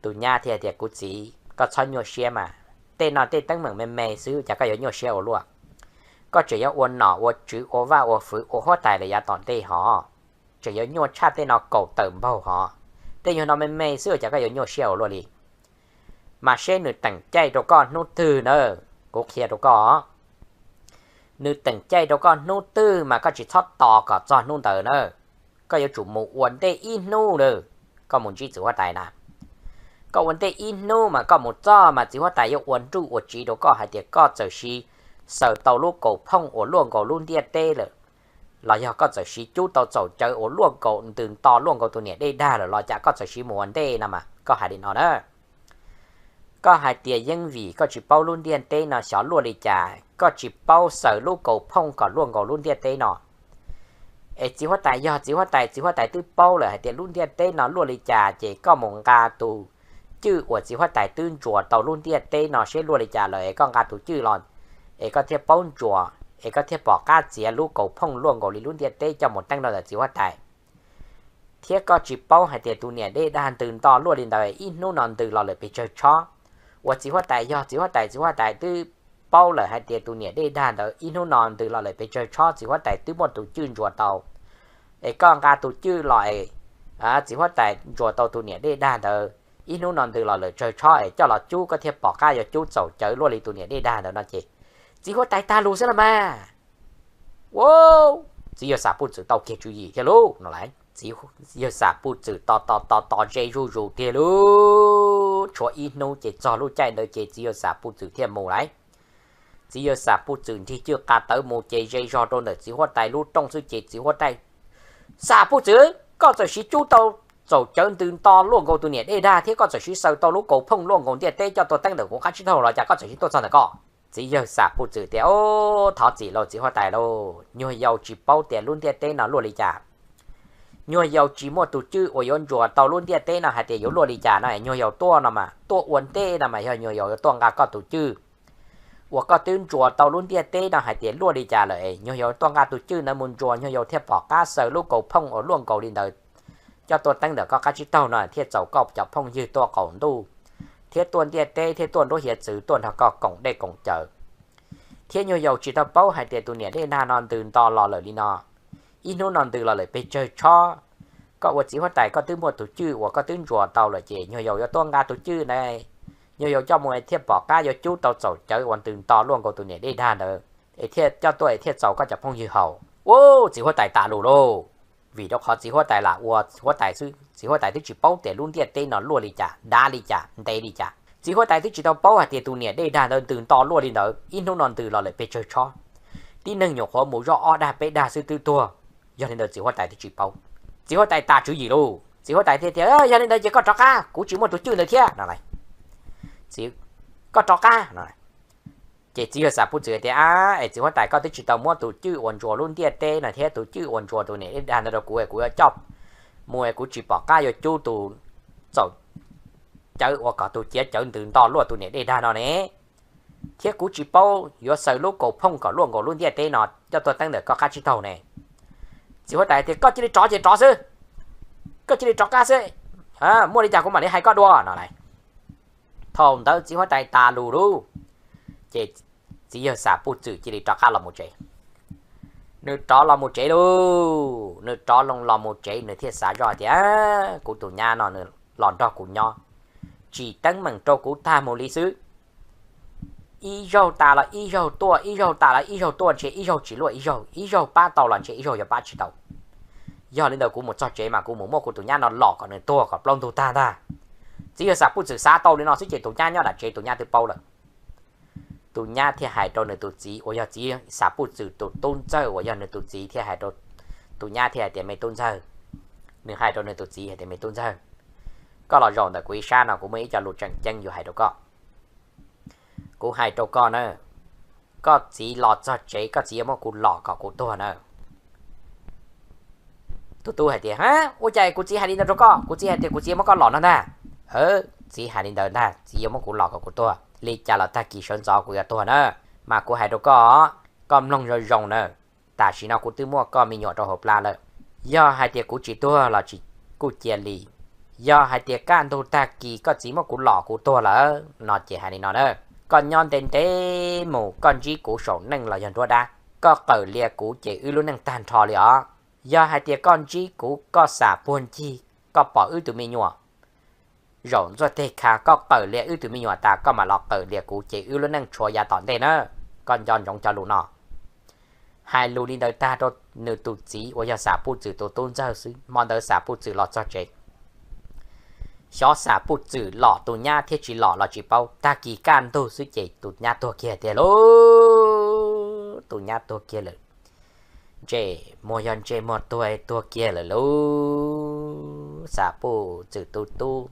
Tus nyab thiaj tias, kuv txiv, koj txhob nyuaj siab mas, tej no tej teeb meem me me xwb cas koj yuav nyuaj siab ua luaj. Koj tseem yuav ua nom ua tswv ua vaj ua fwv ua huab tais lawm yav tom ntej hov, tseem yuav nyuaj tshaj tej no kaum tawm npaug hov. Tej nyuag no me me xwb cas koj yuav nyuaj siab ua luaj li. Mas seb nws teem caij rau koj hnub twg na, kuv qhia rau koj. Nws teem caij rau koj hnub twg mas koj tsis txhob tos kom txog hnub ntawd na. Koj yuav tsum mus ua ntej ib hnub na, koj mus ntsib txiv huab tais na. Koj ua ntej ib hnub mas koj mus txog mas txiv huab tais yuav ua nruj ua tsiv rau koj hais tias koj txawm sis xaws tau lub kaus phooj uas luaj nkaus lub ntiaj teb lawm, los yog koj txawm sis cub tau txaum cawv uas luaj nkaus ntws nto luaj nkaus tus niam dej dag lawm los cas koj txawm sis mus ua ntej no mas koj hais li no na. Koj hais tias yeej vim koj tsis paub lub ntiaj teb no xyov luaj li cas, koj tsis paub xaws lub kaus phooj kom luaj nkaus lub ntiaj teb no. Es txiv huab tais, yog txiv huab tais, txiv huab tais twb paub lawm hais tias lub ntiaj teb no luaj li cas ces koj mus nqa tus cwj uas txiv huab tais twb ntsuas tau lub ntiaj teb no seb luaj li cas lawm es koj nqa tus cwj los, es koj thiaj paub ntsuas, es koj thiaj pom qab txiav lub kaus phooj luaj nkaus li lub ntiaj teb coj mus teeb rau ntawm txiv huab tais. Thiab koj tsis paub hais tias tus niam dej dag ntws nto luaj li ntawd ib hnub no ntws los lawm pes tsawg tshob. Uas txiv huab tais, yog txiv huab tais, txiv huab tais twb paub lawm hais tias tus niam dej dag ntawd ib hnub no ntws los lawm pes tsawg tshob, txiv huab tais twb muaj tus cwj ntsuas tau, es koj nqa tus cwj los es txiv huab tais ntsuas tau tus niam dej dag ntawd ib hnub no ntws los lawm tsawg tshob es coj los cub koj thiaj pom qab yuav cub txaus cawv luaj li tus niam dej dag ntawd no ces txiv huab tais tag lus xwb los mas. Ua, txiv yawg Xam Puj Txwm tau kiag tswv yim thiab lauj no lauj. Txiv yawg Xam Puj Txwm tos tos tos tos ze zuj zus tiag lauj, tshuav ib hnub ces txog lub caij ntawd ces txiv yawg Xam Puj Txwm thiaj mus lauj. Txiv yawg Xam Puj Txwm nrig cwj qa tawv mus ces ze zog rau ntawm txiv huab tais lub rooj xwb ces txiv huab tais, Xam Puj Txwm, koj txawm sis cub tau txaum cawv ntws nto luaj nkaus tus niam dej dag thiab koj txawm sis xaws tau lub kaus phooj luaj nkaus ntiaj teb coj tuaj teeb ntawm kuv qab tsib taug los cas koj txawm sis tuaj txog ntawm koj? Txiv yawg Xam Puj Txwm tias, Thov txim lauj txiv huab tais lauj, nyuag yaus tsis paub tias lub ntiaj teb no luaj li cas. Nyuag yaus tsis muaj tus cwj uas yuav ntsuas tau lub ntiaj teb no hais tias yuav luaj li cas no, nyuag yaus tuaj no mas tuaj ua ntej no mas yog nyuag yaus yuav tuaj nqa koj tus cwj uas koj twb ntsuas tau lub ntiaj teb no hais tias luaj li cas lawm es nyuag yaus tuaj nqa tus cwj ntawd mus ntsuas nyuag yaus thiaj pom qab xaws lub kaus phooj uas luaj nkaus li ntawd coj tuaj teeb ntawm koj qab tsib taug no thiaj txaus koj cov phooj ywg tuaj qaum ntuj thiab tuaj ntiaj teb thiab tuaj nruab hiav txwv tuaj nrog koj koom dej koom cawv. Thiab nyuag yaus tsis tau paub hais tias tus niam dej dag no ntws nto los lawm li no, ib hnub no ntws los lawm pes tsawg tshob. Koj ua txiv huab tais koj twb muaj tus cwj uas koj twb ntsuas tau lawm ces nyuag yaus yuav tuaj nqa tus cwj ntawd, nyuag yaus coj mus thiaj pom qab yuav cub tau txaum cawv uas ntws nto luaj nkaus tus niam dej dag ntawd es thiaj coj tuaj es thiaj txaus koj cov phooj ywg haus. Ua, txiv huab tais tas lus lauj. Vim rau qhov txiv huab tais lam ua huab tais xwb, txiv huab tais twb tsis paub tias lub ntiaj teb no luaj li cas, dav li cas, ntev li cas. Txiv huab tais twb tsis tau paub hais tias tus niam dej dag ntawd ntws nto luaj li ntawd ib hnub no ntws los lawm pes tsawg tshob. Tib neeg nyuam qhuav mus zoj ob dag peb dag xwb twb tuag. Yog li ntawd txiv huab tais twb tsis paub. Txiv huab tais tas tswv yim lauj, txiv huab tais thiaj tias, Yog li ntawd ces koj rov qab, kuv tsis muaj tus cwj ntawd thiab no. Koj rov qab no. Ces txiv yawg Xapuj Txwm tias, Ab, es txiv huab tais, koj twb tsis tau muab tus cwj uas ntsuas lub ntiaj teb no thiab tus cwj uas ntsuas tus niam dej dag ntawd rau kuv, kuv yuav coj mus es kuv tsis pom qab yuav cub tus txaum cawv uas kom tus ciav cawv ntws nto luaj tus niam dej dag no ne, thiab kuv tsis paub yuav xaws lub kaus phooj kom luaj nkaus lub ntiaj teb no coj tuaj teeb ntawm koj qab tsib taug ne. Txiv huab tais tias, Koj cia li rov ces rov xwb, koj cia li rov qab xwb, muaj li cas kuv mam li hais koj dua no lauj. Thaum ntawd txiv huab tais tas lus lauj, ces txiv yawg Xapuj Txwm cia li rov qab los mus tsev. Nws rov los mus tsev lauj, nws rov los mus tsev nws thiaj xav zoj tias, Kuv tus nyab no nws los nrog kuv nyob, tsim teeb meem rau kuv tag mus li xwb. Ib zaug tas los ib zaug tuaj, ib zaug tas los ib zaug tuaj, ntshe ib zaug tsis luaj ib zaug, ib zaug pab tau los ntshe ib zaug yuav pab tsis tau. Yog li ntawd kuv mus txog tsev mas kuv mus muab kuv tus nyab no lom kom nws tuag kom plaub ntug tag ntag. Txiv yawg Xapuj Txwm xav tau li no xwb ces tus nyab nyob nram tsev tus nyab twb paub lawm. Tus nyab thiaj hais rau nws tus txiv uas yog txiv Xapuj Txwm tus tub ntxawg uas yog nws tus txiv thiaj hais rau, tus nyab thiaj hais tias, Me tub ntxawg, nws hais rau nws tus txiv hais tias, Me tub ntxawg, koj los zaum ntawm kuv ib sab no kuv muaj ib co lus tseem ceeb yuav hais rau koj. Kuv hais rau koj na, koj txiv los txog tsev koj txiv yuav muab kuv lom kom kuv tuag na. Tus tub hais tias, Ha, ua cas kuv txiv hais li ntawd rau koj? Kuv txiv hais tias kuv txiv muab koj lom no ntag. Txiv hais li ntawd ntag, txiv yuav muab kuv lom kom kuv tuag. Li cas los tag kis sawv ntxov kuv yuav tuag na. Mas kuv hais rau koj, koj mloog zoo zoo na, tam sim no kuv twb muaj koj me nyuam rau hauv plab lawm. Yog hais tias kuv tsis tuag los tsis kuj cia li, yog hais tias kaj ntug tag kis koj txiv muab kuv lom kuv tuag lawm no ces hais li no na, koj nyob ntev ntev mus koj ntsib kuv saum neej los yog nruab dab, koj qawm lias kuv ces wb lub neej tag nrho li os. Yog hais tias koj ntsib kuv koj xam puag ncig, koj pom wb tus me nyuam zaum ntxuaj teg kha, koj qawm lias wb tus me nyuam tas koj mam los qawm lias kuv ces wb lub neej tshuav yav tom ntej na. Koj nco ntsoov cov lus no. Hais lus li ntawd tag rau nws tus txiv uas yog Xapuj Txwm tus tub ntxawg xwb, hmo ntawd Xapuj Txwm los txog tsev. Xyov Xapuj Txwm lom tus nyab thiab tsis lom los tsis paub, tag kis kaj ntug xwb ces tus nyab tuag kiag tiag lauj. Tus nyab tuag kiag lawm. Ntsej muag yog ntsej muag tuag, tuag kiag lawm lauj. Xapuj Txwm tus tub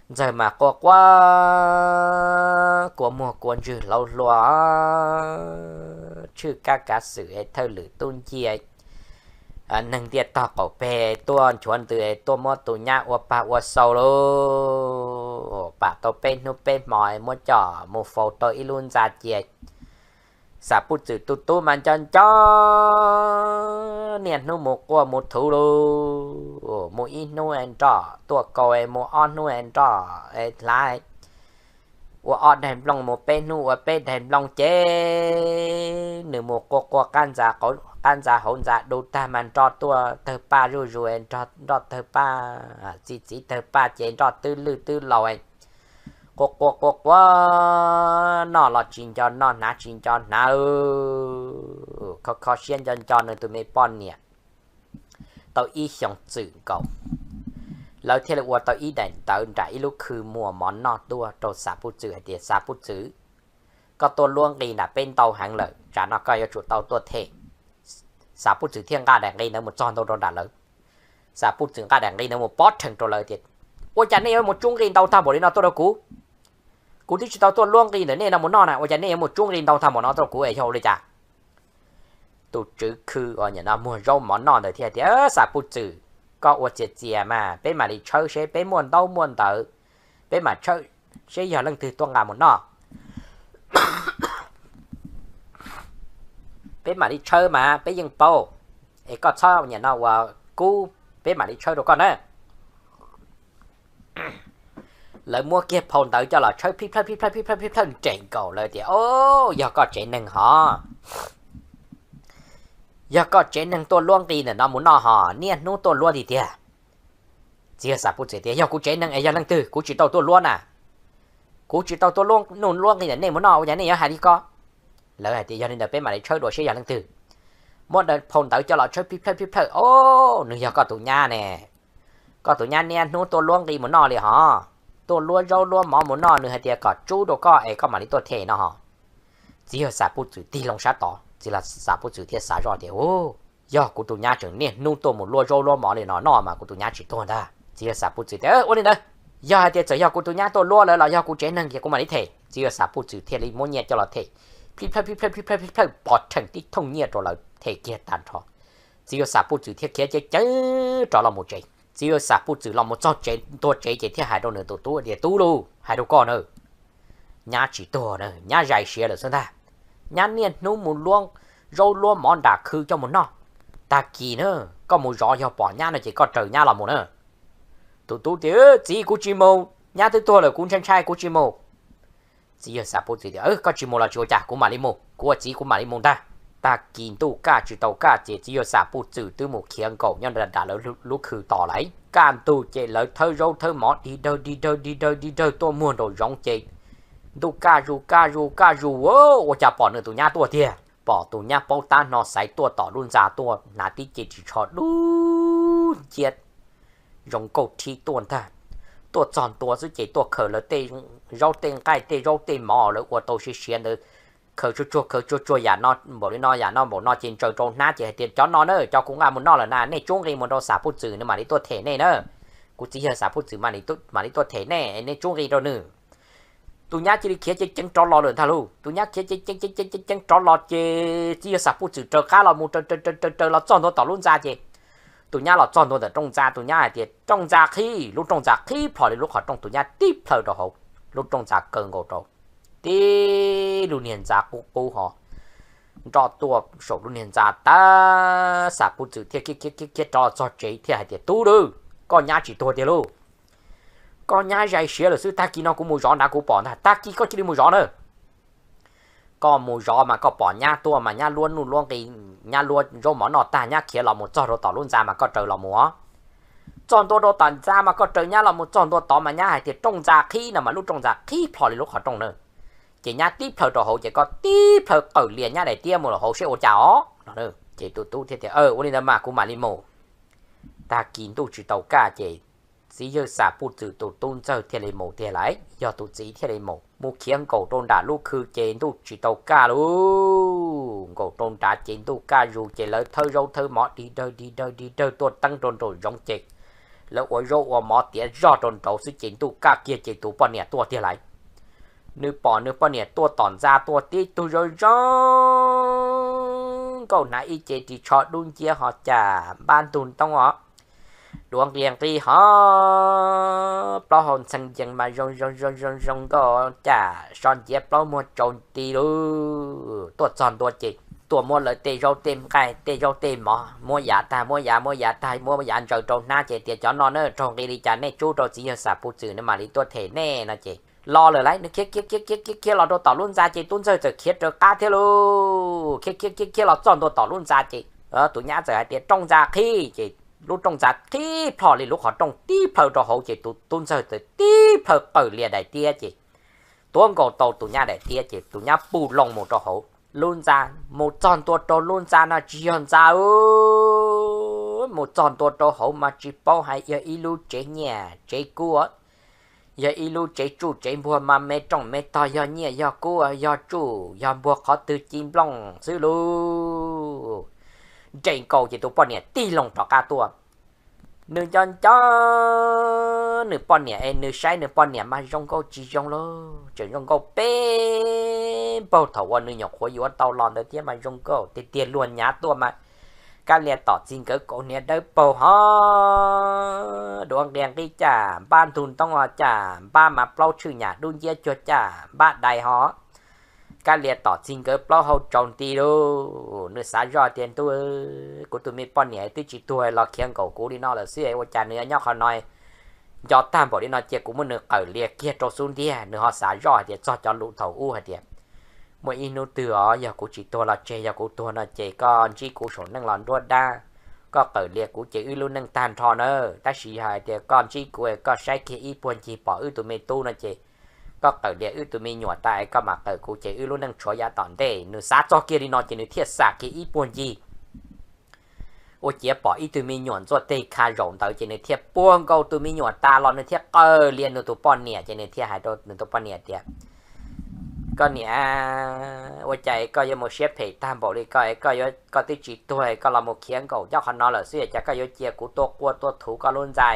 ntxawg mas quaj quaj, kua muag kua ntswg hlauv hlua, tshwj kab kav xwm es thawj lwm tub ncia, neeg ntiaj tog qaum peg tuaj nchuav ntws tuaj muab tus nyab ua pag ua xau lauj. Pam tau peb hnub peb hmo muab coj mus faus tau ib lub ntxa cia. Xapuj Txwm tus tub mas nco nco, niaj hnub mus quaj mus thuv lauj. Mus ib hnub es nroj tuaj kaus es mus ob hnub es nroj es hlav, ua ob daig nplooj mus peb hnub ua peb daig nplooj ces nws mus quaj quaj qab ntxa hauv ntxa du tag mas nroj tuaj tawg paj zuj zus es nroj tawg paj, txi txiv tawg paj ces nroj twb lwj twb laus. Quaj quaj quaj quaj, noj los tsis nco noj, hnav tsis nco hnav, kho kho siab nco nco nws tus me poj niam. Tau ib xyoos txwm nkaus, lawv thiaj li ua tau ib daim ntawv nram ib lub khw muag mov noj tuaj rau Xapuj Txwm hais tias, Xapuj Txwm, koj tuaj luab nqi nram peb ntau heev lawm, tsam no koj yuav tsum tau tuaj them. Xapuj Txwm thiaj nqa daim nqi ntawd mus txog ntau rau nram lawv. Xapuj Txwm nqa daim nqi ntawd mus pob rhees rau lawv tias, Ua cas nej yuav mus tsub nqi ntau tag npaum li no tuaj rau kuv? Kuv twb tsis tau tuaj luab nqi ntawm nej no mus noj na, ua cas nej yuav mus tsub nqi ntau tag npaum no tuaj rau kuv es yog ua li cas? Tus tswv khw uas nim no muag zaub mov noj ntawd thiaj tias, Xapuj Txwm, koj ua txias txias mas peb mam li tshawb seb peb muaj ntaub muaj ntawv, peb mam tshawb seb yog leej twg tuaj nqa mus noj. Peb mam li tshawb mas peb yeej paub, es koj txhob nim no ua kub, peb mam li tshawb rau koj na. Lawv muab kiag phau ntawv coj los tshawb phij plhawj phij plhawj phij plhawj phij plhawj nres nkaus lawv tias, O, yog koj tsev neeg hov, yog koj tsev neeg tuaj luab nqi ntawm no mus noj hos, niaj hnub tuaj luab tiag tiag. Txiv yawg Xapuj Txwm tias, Yog kuv tsev neeg es yog leej twg? Kuv tsis tau tuaj luab na. Kuv tsis tau tuaj luab, nug luab nqi ntawm nej mus noj, ua cas nej yuav hais li ko? Lawv hais tias, Yog li ntawd peb mam li tshawb dua seb yog leej twg. Muab phau ntawv coj los tshawb phij plhawj phij plhawj, O, nws yog koj tus nyab ne. Koj tus nyab niaj hnub tuaj luab nqi mus noj li hov. Tuaj luab zaub luab mov mus noj, nws hais tias kom tsub rau koj es koj mam li tuaj them no hos. Txiv yawg Xapuj Txwm tig loo sab tod, txiv yawg Xapuj Txwm thiaj xav zoj tias, U, yog kuv tus nyab tseem niaj hnub tuaj mus luab zaub luab mov li no noj mas kuv tus nyab tsis tuag ntag. Txiv yawg Xapuj Txwm tias, Ua li ntawd, yog hais tias txawm yog kuv tus nyab tuaj luab lawm los yog kuv tsev neeg ces kuv mam li them. Txiv yawg Xapuj Txwm thiaj li muab nyiaj coj los them. plij plawj plij plawj plij plawj plij plawj pov rhees tib thooj nyiaj rau lawv them kiag tag nrho. Txiv yawg Xam Puj Txwm thiaj khiav ceev ceev rov los mus tsev. Txiv yawg Xam Puj Txwm los mus txog tsev, ntua tsev ces thiaj hais rau nws tus tub tias, Tub lauj, hais rau koj na, nyab tsis tuag na, nyab zais siav lawm xwb ntag. Nyab niaj hnub mus luab zaub luab mov nram khw coj mus noj. Tag kis na, koj mus zov yog pom nyab no ces koj raws nyab los mus na. Tus tub tias, Txiv, kuv tsis mus, nyab twb tuag lawm, kuv ntshai ntshai, kuv tsis mus. Txiv yawg Xam Puj Txwm tias, Koj tsis mus los tsis ua cas, kuv mam li mus, kuv ua txiv kuv mam li mus ntag. Tag kis ntuj kaj tsis tau kaj ces txiv yawg Xam Puj Txwm twb mus khiav nkaum nyob nram lawv lub khw tos lawm. Kaj ntug ces lawv thawb zaub thawb mov dig dawg dig dawg dig dawg dig dawg tuaj muag nraum zoov ces ntuj kaj zus kaj zus kaj zus, ua cas pom nws tus nyab tuaj tiag. Pom tus nyab paub tab hno xaiv tuaj tom lub ntxa tuaj, hnav tib ce ris tsho dub nciab zoo nkauj thib tuaj ntag. Tuaj txog ntua xwb ces tuaj khaws lawv tej zaub tej nqaij tej zaub tej mov lawv ua tau siav siav ntawd, khaws tsuag tsuag khaws tsuag tsuag yam no npaum li no yam no npaum no ces ntsaws rau hnab ces hais tias, Cov no na, cov kuv nqa mus noj lawm na, nej tsub nqi mus rau Xam Puj Txwm, nws mam li tuaj them nej na. Kuv txiv yawg Xam Puj Txwm mam li tuaj them nej, nej tsub nqi rau nws. Tus nyab cia li khiav ceev ceev rov los lawm ntag lauj. Tus nyab khiav ceev ceev ceev ceev ceev rov los ces txiv yawg Xam Puj Txwm raws qab los mus raws raws raws raws los txog ntua tom lub ntxa ces tus nyab los txog ntua ntawm rooj ntxa, tus nyab hais tias, Rooj ntxa qhib. Lub rooj ntxa qhib plho li lub qhov rooj, tus nyab tib plhaw rau hauv, lub rooj ntxa kaw nkaus rau, tib lub niag ntxa qub qub ho nroj tuaj saum lub niag ntxa tag. Xam Puj Txwm thiaj khiav khiav khiav rov los txog tsev thiaj hais tias, Tub lauj, koj nyab tsis tuag tiag lauj. Koj nyab zais siav lawm xwb, tag kis no kuv mus zov nrad kuv pom ntag, tag kis koj cia li mus zov na. Koj mus zov mas koj pom nyab tuaj mas nyab luab nuj luab nqi, nyab luab zaub mov noj tag nyab khiav los mus txog rau tom lub ntxa mas koj raws los mus. Txog ntua rau tom ntxa mas koj raws nyab los mus txog ntua tod mas nyab hais tias rooj ntxa qhib no mas lub rooj ntxa qhib plho li lub qhov rooj na. Ces nyab tib plhaw rau hauv ces koj tib plhaw qawm lias nyab daim tiab mus hauv seb ua cas os no. Ces tus tub thiaj tias, Ua li ntawd mas kuv mam li mus. Tag kis ntuj tsis tau kaj ces txiv yawg Xam Puj Txwm tus tub ntxawg thiaj li mus tiag lauj, yog tus txiv thiaj li mus. Mus khiav nkaum rau nram lub khw ces ntuj tsis tau kaj lauj. Nkaum rau nrad ces ntuj kaj zus ces lawv thawb zaub thawb mov dig dawg dig dawg dig dawg tuaj teeb rau nraum zoov ces lawv ua zaub ua mov tiav zog rau nraud xwb ces ntuj kaj kiag ces tus poj niam tuaj tiag lauj. Nws pom nws poj niam tuaj tom ntxa tuaj tib tug zoo zoo nkauj hnav ib ce ris tsho dub nciab ho cas npab ntug ntoob os, duav nqia nqi ho plaub hau ntxhee yees mas zoo zoo zoo zoo zoo nkauj cas so nciav plaub muag tsaus nti lauj. Tuaj txog ntua ces tuaj muab lawv tej zaub tej nqaij tej zaub tej mov muab yav tag muab yav muab yav tag muab yav ntsaws rau hnab ces tias cov no na raug nqi li cas nej tsub rau txiv yawg Xam Puj Txwm nws mam li tuaj them nej no ces los lawm lauj. Nws khiav khiav khiav khiav khiav los rau tom lub ntxa ces tub ntxawg txawm khiav raws qab thiab lauj. Khiav khiav khiav khiav los txog ntua tom lub ntxa ces tus nyab txawm hais tias rooj ntxa qhib ces lub rooj ntxa qhib plho li lub qhov rooj tib plhaw rau hauv ces tus tub ntxawg txawm tib plhaw qawm lias daim tiab ces tuav nkaus tau tus nyab daim tiab ces tus nyab pum loo mus rau hauv lub ntxa. Mus txog ntua rau lub ntxa no tsis yog ntxa, mus txog ntua rau hauv mas tsis paub hais yog ib lub tsev nyiaj tsev kub, yog ib lub tsev tsuj tsev npuag mas me rooj me tog yog nyiaj yog kub yog tsuj yog npuag qhov twg ci nplooj xwb lauj. Nres nkaus ces tus poj niam tig loo rov qab tuaj. Nws nco nco nws poj niam es nws saib nws poj niam mas zoo nkauj tsis zoo lauj, tseem zoo nkauj peb npaug thaum uas nws nyuam qhuav yuav tau los ntawd thiab mas zoo nkauj tiag tiag. Luag nyav tuaj mas Kab Lia Tom Txi nkawd kaus hniav dawb paug ho, duav nqia nqib caj, npab ntug ntoob ho caj, npab mas plaub tshwj nyam dub nciab cuag caj npab dais ho. Kab Lia Tom Txi nkawd plaub hau tsaus nti lauj. Nws xav zoj tias, Ntuj, kuv tus me poj niam twb tsis tuag los khiav nkaum kuv li no lawm xwb, ua cas nws nyob qhov no nco tag npaum li no, cia kuv muab nws qawm lias kiag rau xub ntiag. Nws ho xav zoj hais tias txog cov lus thaum ub hais tias, Muaj ib hnub twg os, yog kuv tsis tuag los tseg, yog kuv tuag no ces koj ntsib kuv saum neej los nruab dab, koj qawm lias kuv ces wb lub neej tag nrho na. Tab sis yog hais tias koj ntsib kuv, koj saib kiag ib puag ncig pom wb tus me tub no ces koj qawm lias wb tus me nyuam tas es koj mam qawm kuv ces wb lub neej tshuav yav tom ntej. Nws xav txog kiag li no ces nws thiaj xam kiag ib puag ncig, ua ciav pom ib tug me nyuam ntxuaj teg kha zaum ntawd ces nws thiaj puag nkaus tus me nyuam tas los nws thiaj qawm lias nws tus poj niam ces nws thiaj hais rau nws tus poj niam tias, Koj niam, ua cas koj yuav mus siab phem tag npaum li ko es koj yuav, koj twb tsis tuag es koj los mus khiav nkaum nyob qhov no lawm xwb, cas koj yuav cia kuv tuaj quaj tuaj thuv koj lub ntxa?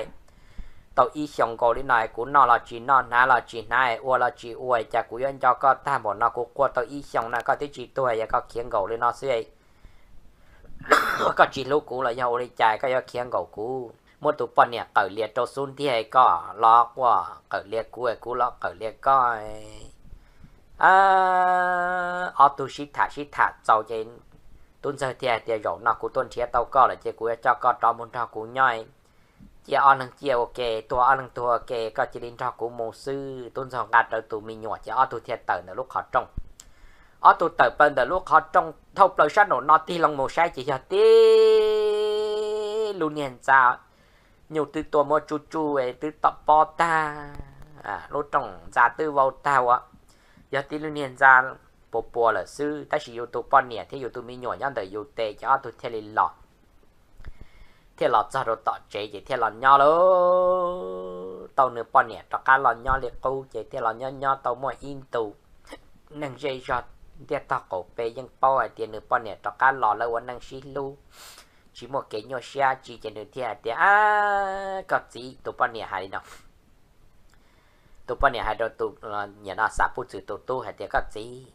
tau ib xyoos nkaus li no, kuv noj los tsis noj, hnav los tsis hnav, ua los tsis ua, cas kuv yuav nco koj tag npaum no? Kuv quaj tau ib xyoos no koj twb tsis tuag, yog koj khiav nkaus li no xwb, koj tsis hlub kuv los yog ua li cas koj yuav khiav nkaus kuv? Muab tus poj niam qawm lias rau xub ntiag, koj los quaj qawm lias kuv, kuv los qawm lias koj. Ob tug sib tham sib tham txaus ces tub ntxawg thiaj hais tias, zaum no kuv tuaj nrhiav tau koj lawm ces kuv yuav coj koj rov mus nrog kuv nyob. Cia ob leeg ciaj ua ke, tuag ob leeg tuag ua ke, koj cia li nrog kuv mus xwb. Tub ntxawg nqa rawv tus me nyuam ces ob tug thiaj tawm ntawm lub qhov rooj. Ob tug tawm plaws ntawm lub qhov rooj, thauj plaws sab nraum no tig loo mus saib ces yog tib lub niag ntxa nyuj twb tuaj muab tsuj tsuj twb tom pob tag, lub rooj ntxa twb vau tag ua, yog tib lub niag ntxa puas puas lawm xwb. Tab sis yus tus poj niam thiab yus tus me nyuam nyob ntawm yus tes ces ob tug thiaj li los thiaj los txog rau tom tsev ces thiaj los nyob lauj. Tau nws poj niam rov qab los nyob li qub ces thiaj los nyob nyob tau muaj ib ntus, neeg zej zog ntiaj tog qaum pes yeej paub hais tias nws poj niam rov qab los, lawv ua neej sib hlub, tsis muaj kev nyuaj siab tsi ces nws thiaj hais tias, a, koj txiv, tus poj niam hais li no, tus poj niam hais rau tus, nim no Xav Puj Txwm tus tub hais tias, koj txiv,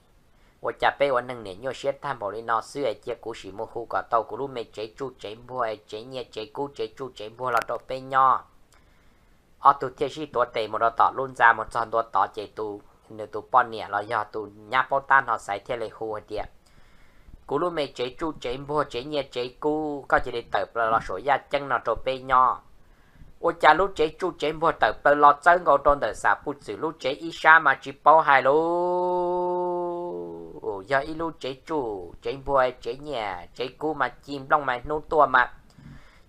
ua cas peb ua neej niam nyuaj siab tag npaum li no xwb es cia kuv sim mus hu kom tau kuv lub me tsev tsuj tsev npuag, tsev nyiaj tsev kub, tsev tsuj tsev npuag los rau peb nyob. Ob tug thiaj sib tuav tes mus rau tom lub ntxa, mus txog ntua tod ces tus, nws tus poj niam los yog tus nyab paub tab no xaiv thiaj li hu hais tias, kuv lub me tsev tsuj tsev npuag, tsev nyiaj tsev kub, koj cia li tawm plaws los saum yaj ceeb no rau peb nyob. Ua cas lub tsev tsuj tsev npuag tawm plaws los txawb nkaus rau ntawm Xav Puj Txwm lub tsev ib sab mas tsis paub hais lauj. Yog ib lub tsev tsuj tsev npuag, tsev nyiaj tsev kub mas ci nplooj mas hnub tuaj mas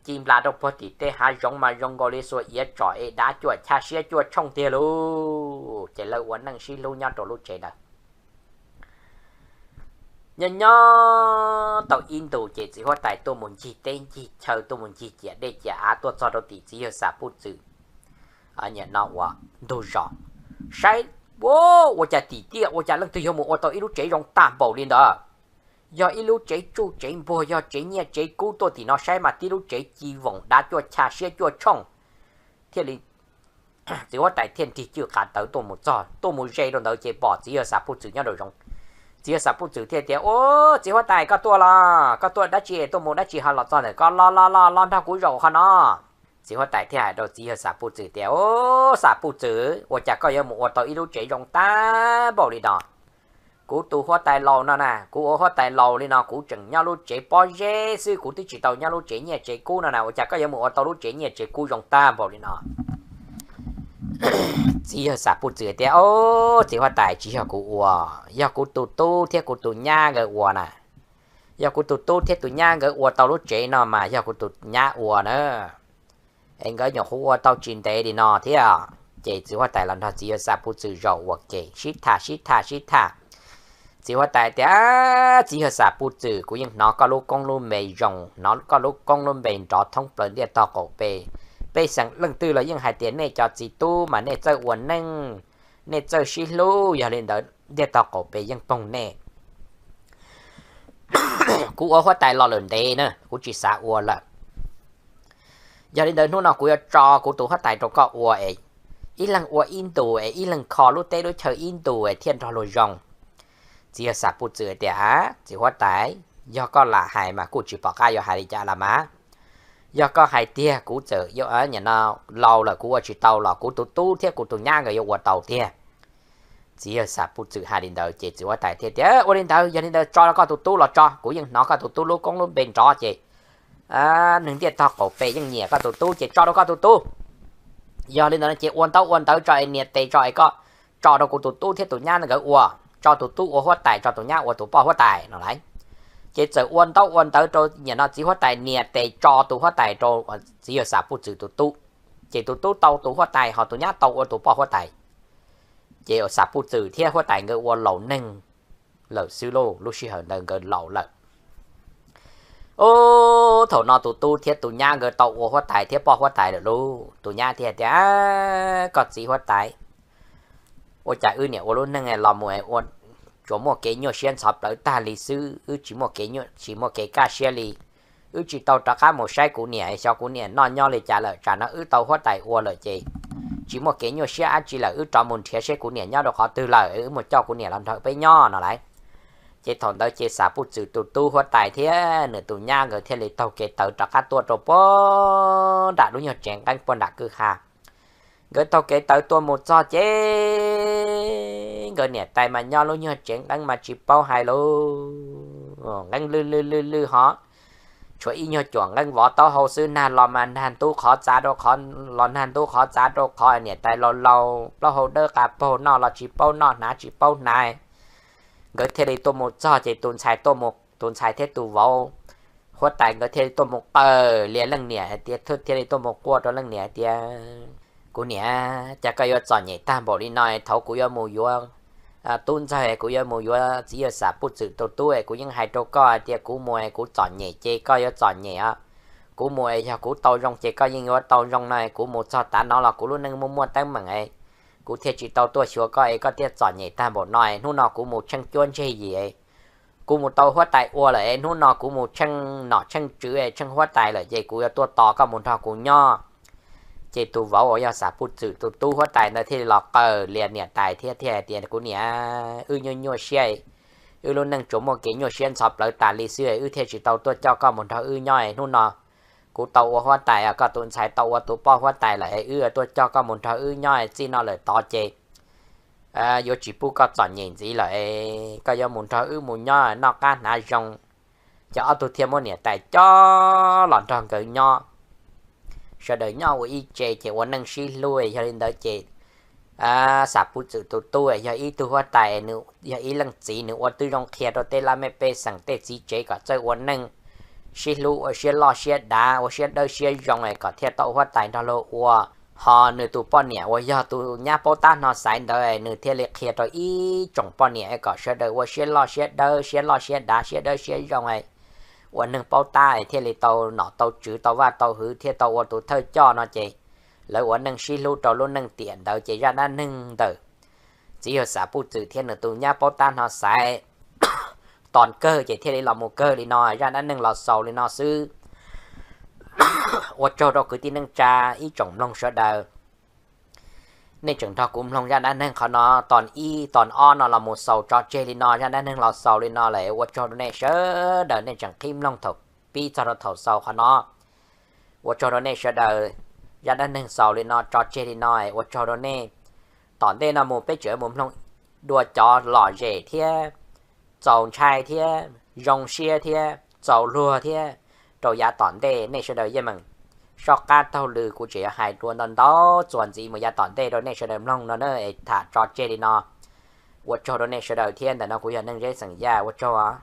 ci nplas rau puag tim tej hav zoov mas zoo nkaus li xuas iav tsom es dav cuaj cha siab cuaj tshooj tiag lauj. Ces lawv ua neej sib hlub nyob rau lub tsev ntawd. Nyob nyob tau ib ntus ces txiv huab tais tuaj mus ncig teb ncig chaw, tuaj mus ncig ciam dej ciam av, tuaj txog rau tim txiv yawg Xav Puj Txwm, nim no uas ntug zos, saib, ua cas tim tiaj ua cas leej twg yuav mus ua tau ib lub tsev zoo tag npaum li ntawd. Yog ib lub tsev tsuj tsev npuag, yog tsev nyiaj tsev kub, tuaj tim no saib mas tib lub tsev ci voom dav cuaj cha siab cuaj tshooj. Thiaj li txiv huab tais thiaj nrig cwj qav tawv tuaj mus txog, tuaj mus ze rau ntawd ces pom txiv yawg Xav Puj Txwm nyob rau zoov. Txiv yawg Xav Puj Txwm thiaj tias, ua, txiv huab tais, koj tuaj los? Koj tuaj dab tsi, tuaj mus dab tsi ho los txog ntawm ko? Los los los los nrog kuv zaum qhov no. Txiv huab tais thiaj hais rau txiv yawg Xav Puj Txwm tias, ua, Xav Puj Txwm, ua cas koj yuav mus ua tau ib lub tsev zoo tag npaum li no? Kuv tus huab tais laus no na, kuv ua huab tais laus li no kuv tseem nyob lub tsev pob zeb xwb, kuv twb tsis tau nyob lub tsev nyiaj tsev kub no na, ua cas koj yuav mus ua tau lub tsev nyiaj tsev kub zoo tag npaum li no? Txiv yawg Xav Puj Txwm tias, o, txiv huab tais, tsis yog kuv ua, yog kuv tus tub thiab kuv tus nyab nkawd ua na. Yog kuv tus tub thiab tus nyab nkawd ua tau lub tsev no mas yog kuv tus nyab ua na. Es nkawd nyuam qhuav ua tau tsis ntev li no thiab. Ces txiv huab tais los nrog txiv yawg Xav Puj Txwm zaum ua ke sib tham sib tham sib tham. Txiv huab tais tias, txiv yawg Xav Puj Txwm, kuv yeej hnov koj lub koob lub npe zoo, hnov koj lub koob lub npe nrov thoob plaws ntiaj tog qaum pes. Pej xeem leej twg los yeej hais tias nej cov txiv tub mas nej txawj ua neej, nej txawj sib hlub, yog li ntawd ntiaj tog qaum pes yeej poog nej. Kuv ua huab tais los lawm ntev na, kuv tsis xav ua lawm. Yog li ntawd hnub no kuv yuav tso kuv tus huab tais rau koj ua es ib leeg ua ib ntus es ib leeg kho lub teb lub chaw ib ntus es thiaj nrog luag zoo. Txiv yawg Xav Puj Txwm tias, a, txiv huab tais, yog koj lam hais mas kuj tsis pom qab yuav hais li cas los mas. Yog koj hais tiag kuv txawm yuav, nim no laus lawm kuv ua tsis tau los kuv tus tub thiab kuv tus nyab nkawd yuav ua tau tiag. Txiv yawg Xav Puj Txwm hais li ntawd ces txiv huab tais thiaj tias, ua li ntawd, yog li ntawd tso rau koj tus tub los tso, kuv yeej hnov koj tus tub lub koob lub npe nrov ces neeg ntiaj tog qaum pes yeej nyiam koj tus tub ces tso rau koj tus tub. Yog li ntawd no ces ua ntaub ua ntawv tso es nias tes tso es koj tso rau kuv tus tub thiab tus nyab nkawd ua, tso tus tub ua huab tais, tso tus nyab ua tus poj huab tais no lauj. Ces txawm ua ntaub ua ntawv rau, nim no txiv huab tais nias tes tso tus huab tais rau txiv yawg Xav Puj Txwm tus tub. Ces tus tub tau tus huab tais ho tus nyab tau ua tus poj huab tais. Ces Xav Puj Txwm thiab huab tais nkawd ua laus neeg lawm xwb lauj, lub sij hawm ntawd nkawd laus lawm. Ub, thaum no tus tub thiab tus nyab nkawd tau ua huab tais thiab poj huab tais lawm lauj. Tus nyab thiaj tias, koj txiv huab tais, ua cas wb niam ua lub neej los mus ua tsuas muaj kev nyuaj siab ntxhov plawv tag li xwb, wb tsis muaj kev nyuaj, tsis muaj kev kaj siab li. Wb tsis tau rov qab mus saib kuv niam, xyov kuv niam noj nyob li cas lawm, tsam no wb tau huab tais ua lawm ces tsis muaj kev nyuaj siab dab tsi lawm, wb rov mus nrhiav seb kuv niam nyob rau qhov twg lawm, wb mus coj kuv niam los nrog peb nyob no lauj. Ces thaum ntawd ces Xav Puj Txwm tus tub huab tais thiab nws tus nyab nkawd thiaj li taug kev tawv rov qab tuaj rau puag nram lub nyuag tsev nqeeb puag nram kwj ha. Nkawd taug kev tawv tuaj mus txog ces nkawd niam tais mas nyob lub nyuag tsev nqeeb mas tsis paub hais lus, nqeeb lwj lwj lwj lwj hov. Tshuav ib nyuag cuam nqeeb vov taub hau xwb, nag los mas nag ntub qhov txav rau qhov, los nag ntub qhov txav rau qhov, niam tais laus laus plaub hau dawb qa paug, noj los tsis paub noj, hnav tsis paub hnav. Nkawd thiaj li tuaj mus txog ces tus ntxhais tuaj mus, tus ntxhais thiab tus vauv huab tais nkawd thiaj li tuaj mus qawm lias leej niam hais tias, thiaj li tuaj mus quaj rau leej niam hais tias, kuv niam, cas koj yuav txom nyem tag npaum li no? Thaum kuv yuav mus yuav tub ntxawg, kuv yuav mus yuav txiv yawg Xav Puj Txwm tus tub, kuv yeej hais rau koj hais tias kuv mus kuv txom nyem ces koj yuav txom nyem os. Kuv mus yog kuv tau zoo ces koj yeej yuav tau zoo no, kuv mus txog tav no los kuv lub neej muaj muaj teeb meem, kuv thiaj tsis tau tuaj xyuas koj es koj thiaj txom nyem tag npaum no. Hnub no kuv mus tsheej cuab ntseg yim, kuv mus tau huab tais ua lawm, hnub no kuv mus tsheej nom tsheej tswv tsheej huab tais lawm ces kuv yuav tuaj tos koj mus nrog kuv nyob. Ces tus vauv uas yog Xav Puj Txwm tus tub huab tais ntawd thiaj li los qawm lias niam tais thiab thiaj hais tias, kuv niam, wb nyuaj nyuaj siab, wb lub neej tsuas muaj kev nyuaj siab ntxhov plawv tas li xwb, wb thiaj tsis tau tuaj coj koj mus nrog wb nyob. Hnub no kuv tau ua huab tais, koj tus ntxhais tau ua tus poj huab tais lawm, wb tuaj coj koj mus nrog wb nyob, txij no lawm tod ces yuav tsis pub koj txom nyem ntxiv lawm, koj yuav mus nrog wb mus nyob noj qab hnav zoo. Ces ob tug thiaj muab niam tais coj los nrog nkawd nyob. Sawv daws nyob ua ib tse ces ua neej sib hlub. Yog li ntawd ces Xav Puj Txwm tus tub yog ib tug huab tais, nws yog ib leej txiv, nws ua tib zoo qhia rau tej laj mej pej xeem tej txiv tsev kom txawj ua neej sib hlub, ua siab loj siab dav, ua siab dawb siab zoo es kom thiaj tau huab tais nrog luag ua. Ho nws tus poj niam uas yog tus nyab paub tab hno xaiv ntawd, nws thiaj li qhia rau ib tsoom poj niam kom sawv daws ua siab loj siab dawb, siab loj siab dav, siab dawb siab zoo, ua neeg paub tab es thiaj li tau nom tau tswv, tau vaj tau hwv, thiaj tau ua tus thawj coj no ces lawv ua neej sib hlub rau lub neej tiam ntawd ces zaj dab neeg ntawm txiv yawg Xav Puj Txwm thiab nws tus nyab paub tab hno xaiv tos kawg ces thiaj li los mus kawg li no, zaj dab neeg los xaus li no xwb. Ua tsaug rau kwv tij neej tsa ib tsoom mloog sawv daws, nej tseem nrog kuv mloog zaj dab neeg qhov no tos ib tos ob no los mus xaus tso tseg li no, zaj dab neeg los xaus li no lawm. Ua tsaug rau nej sawv daws nej tseem qhib mloog thaum pib txog rau thaum xaus qhov no. Ua tsaug rau nej sawv daws, zaj dab neeg xaus li no tso tseg li no, ua tsaug rau nej. Tom ntej no mus peb tseem mus mloog dua cov lom zem thiab txaus ntshai thiab zoo siab thiab txaus luag thiab rau yav tom ntej. Nej sawv daws yeej meem soj qab taug lw, kuv tseem yuav hais dua ntau ntau txuas ntxiv mus yav tom ntej rau nej sawv daws mloog no na, es tham tso tseg li no. Ua tsaug rau nej sawv daws thiab, ntawm no kuv yog Neej Zeb xeem Yaj, ua tsaug.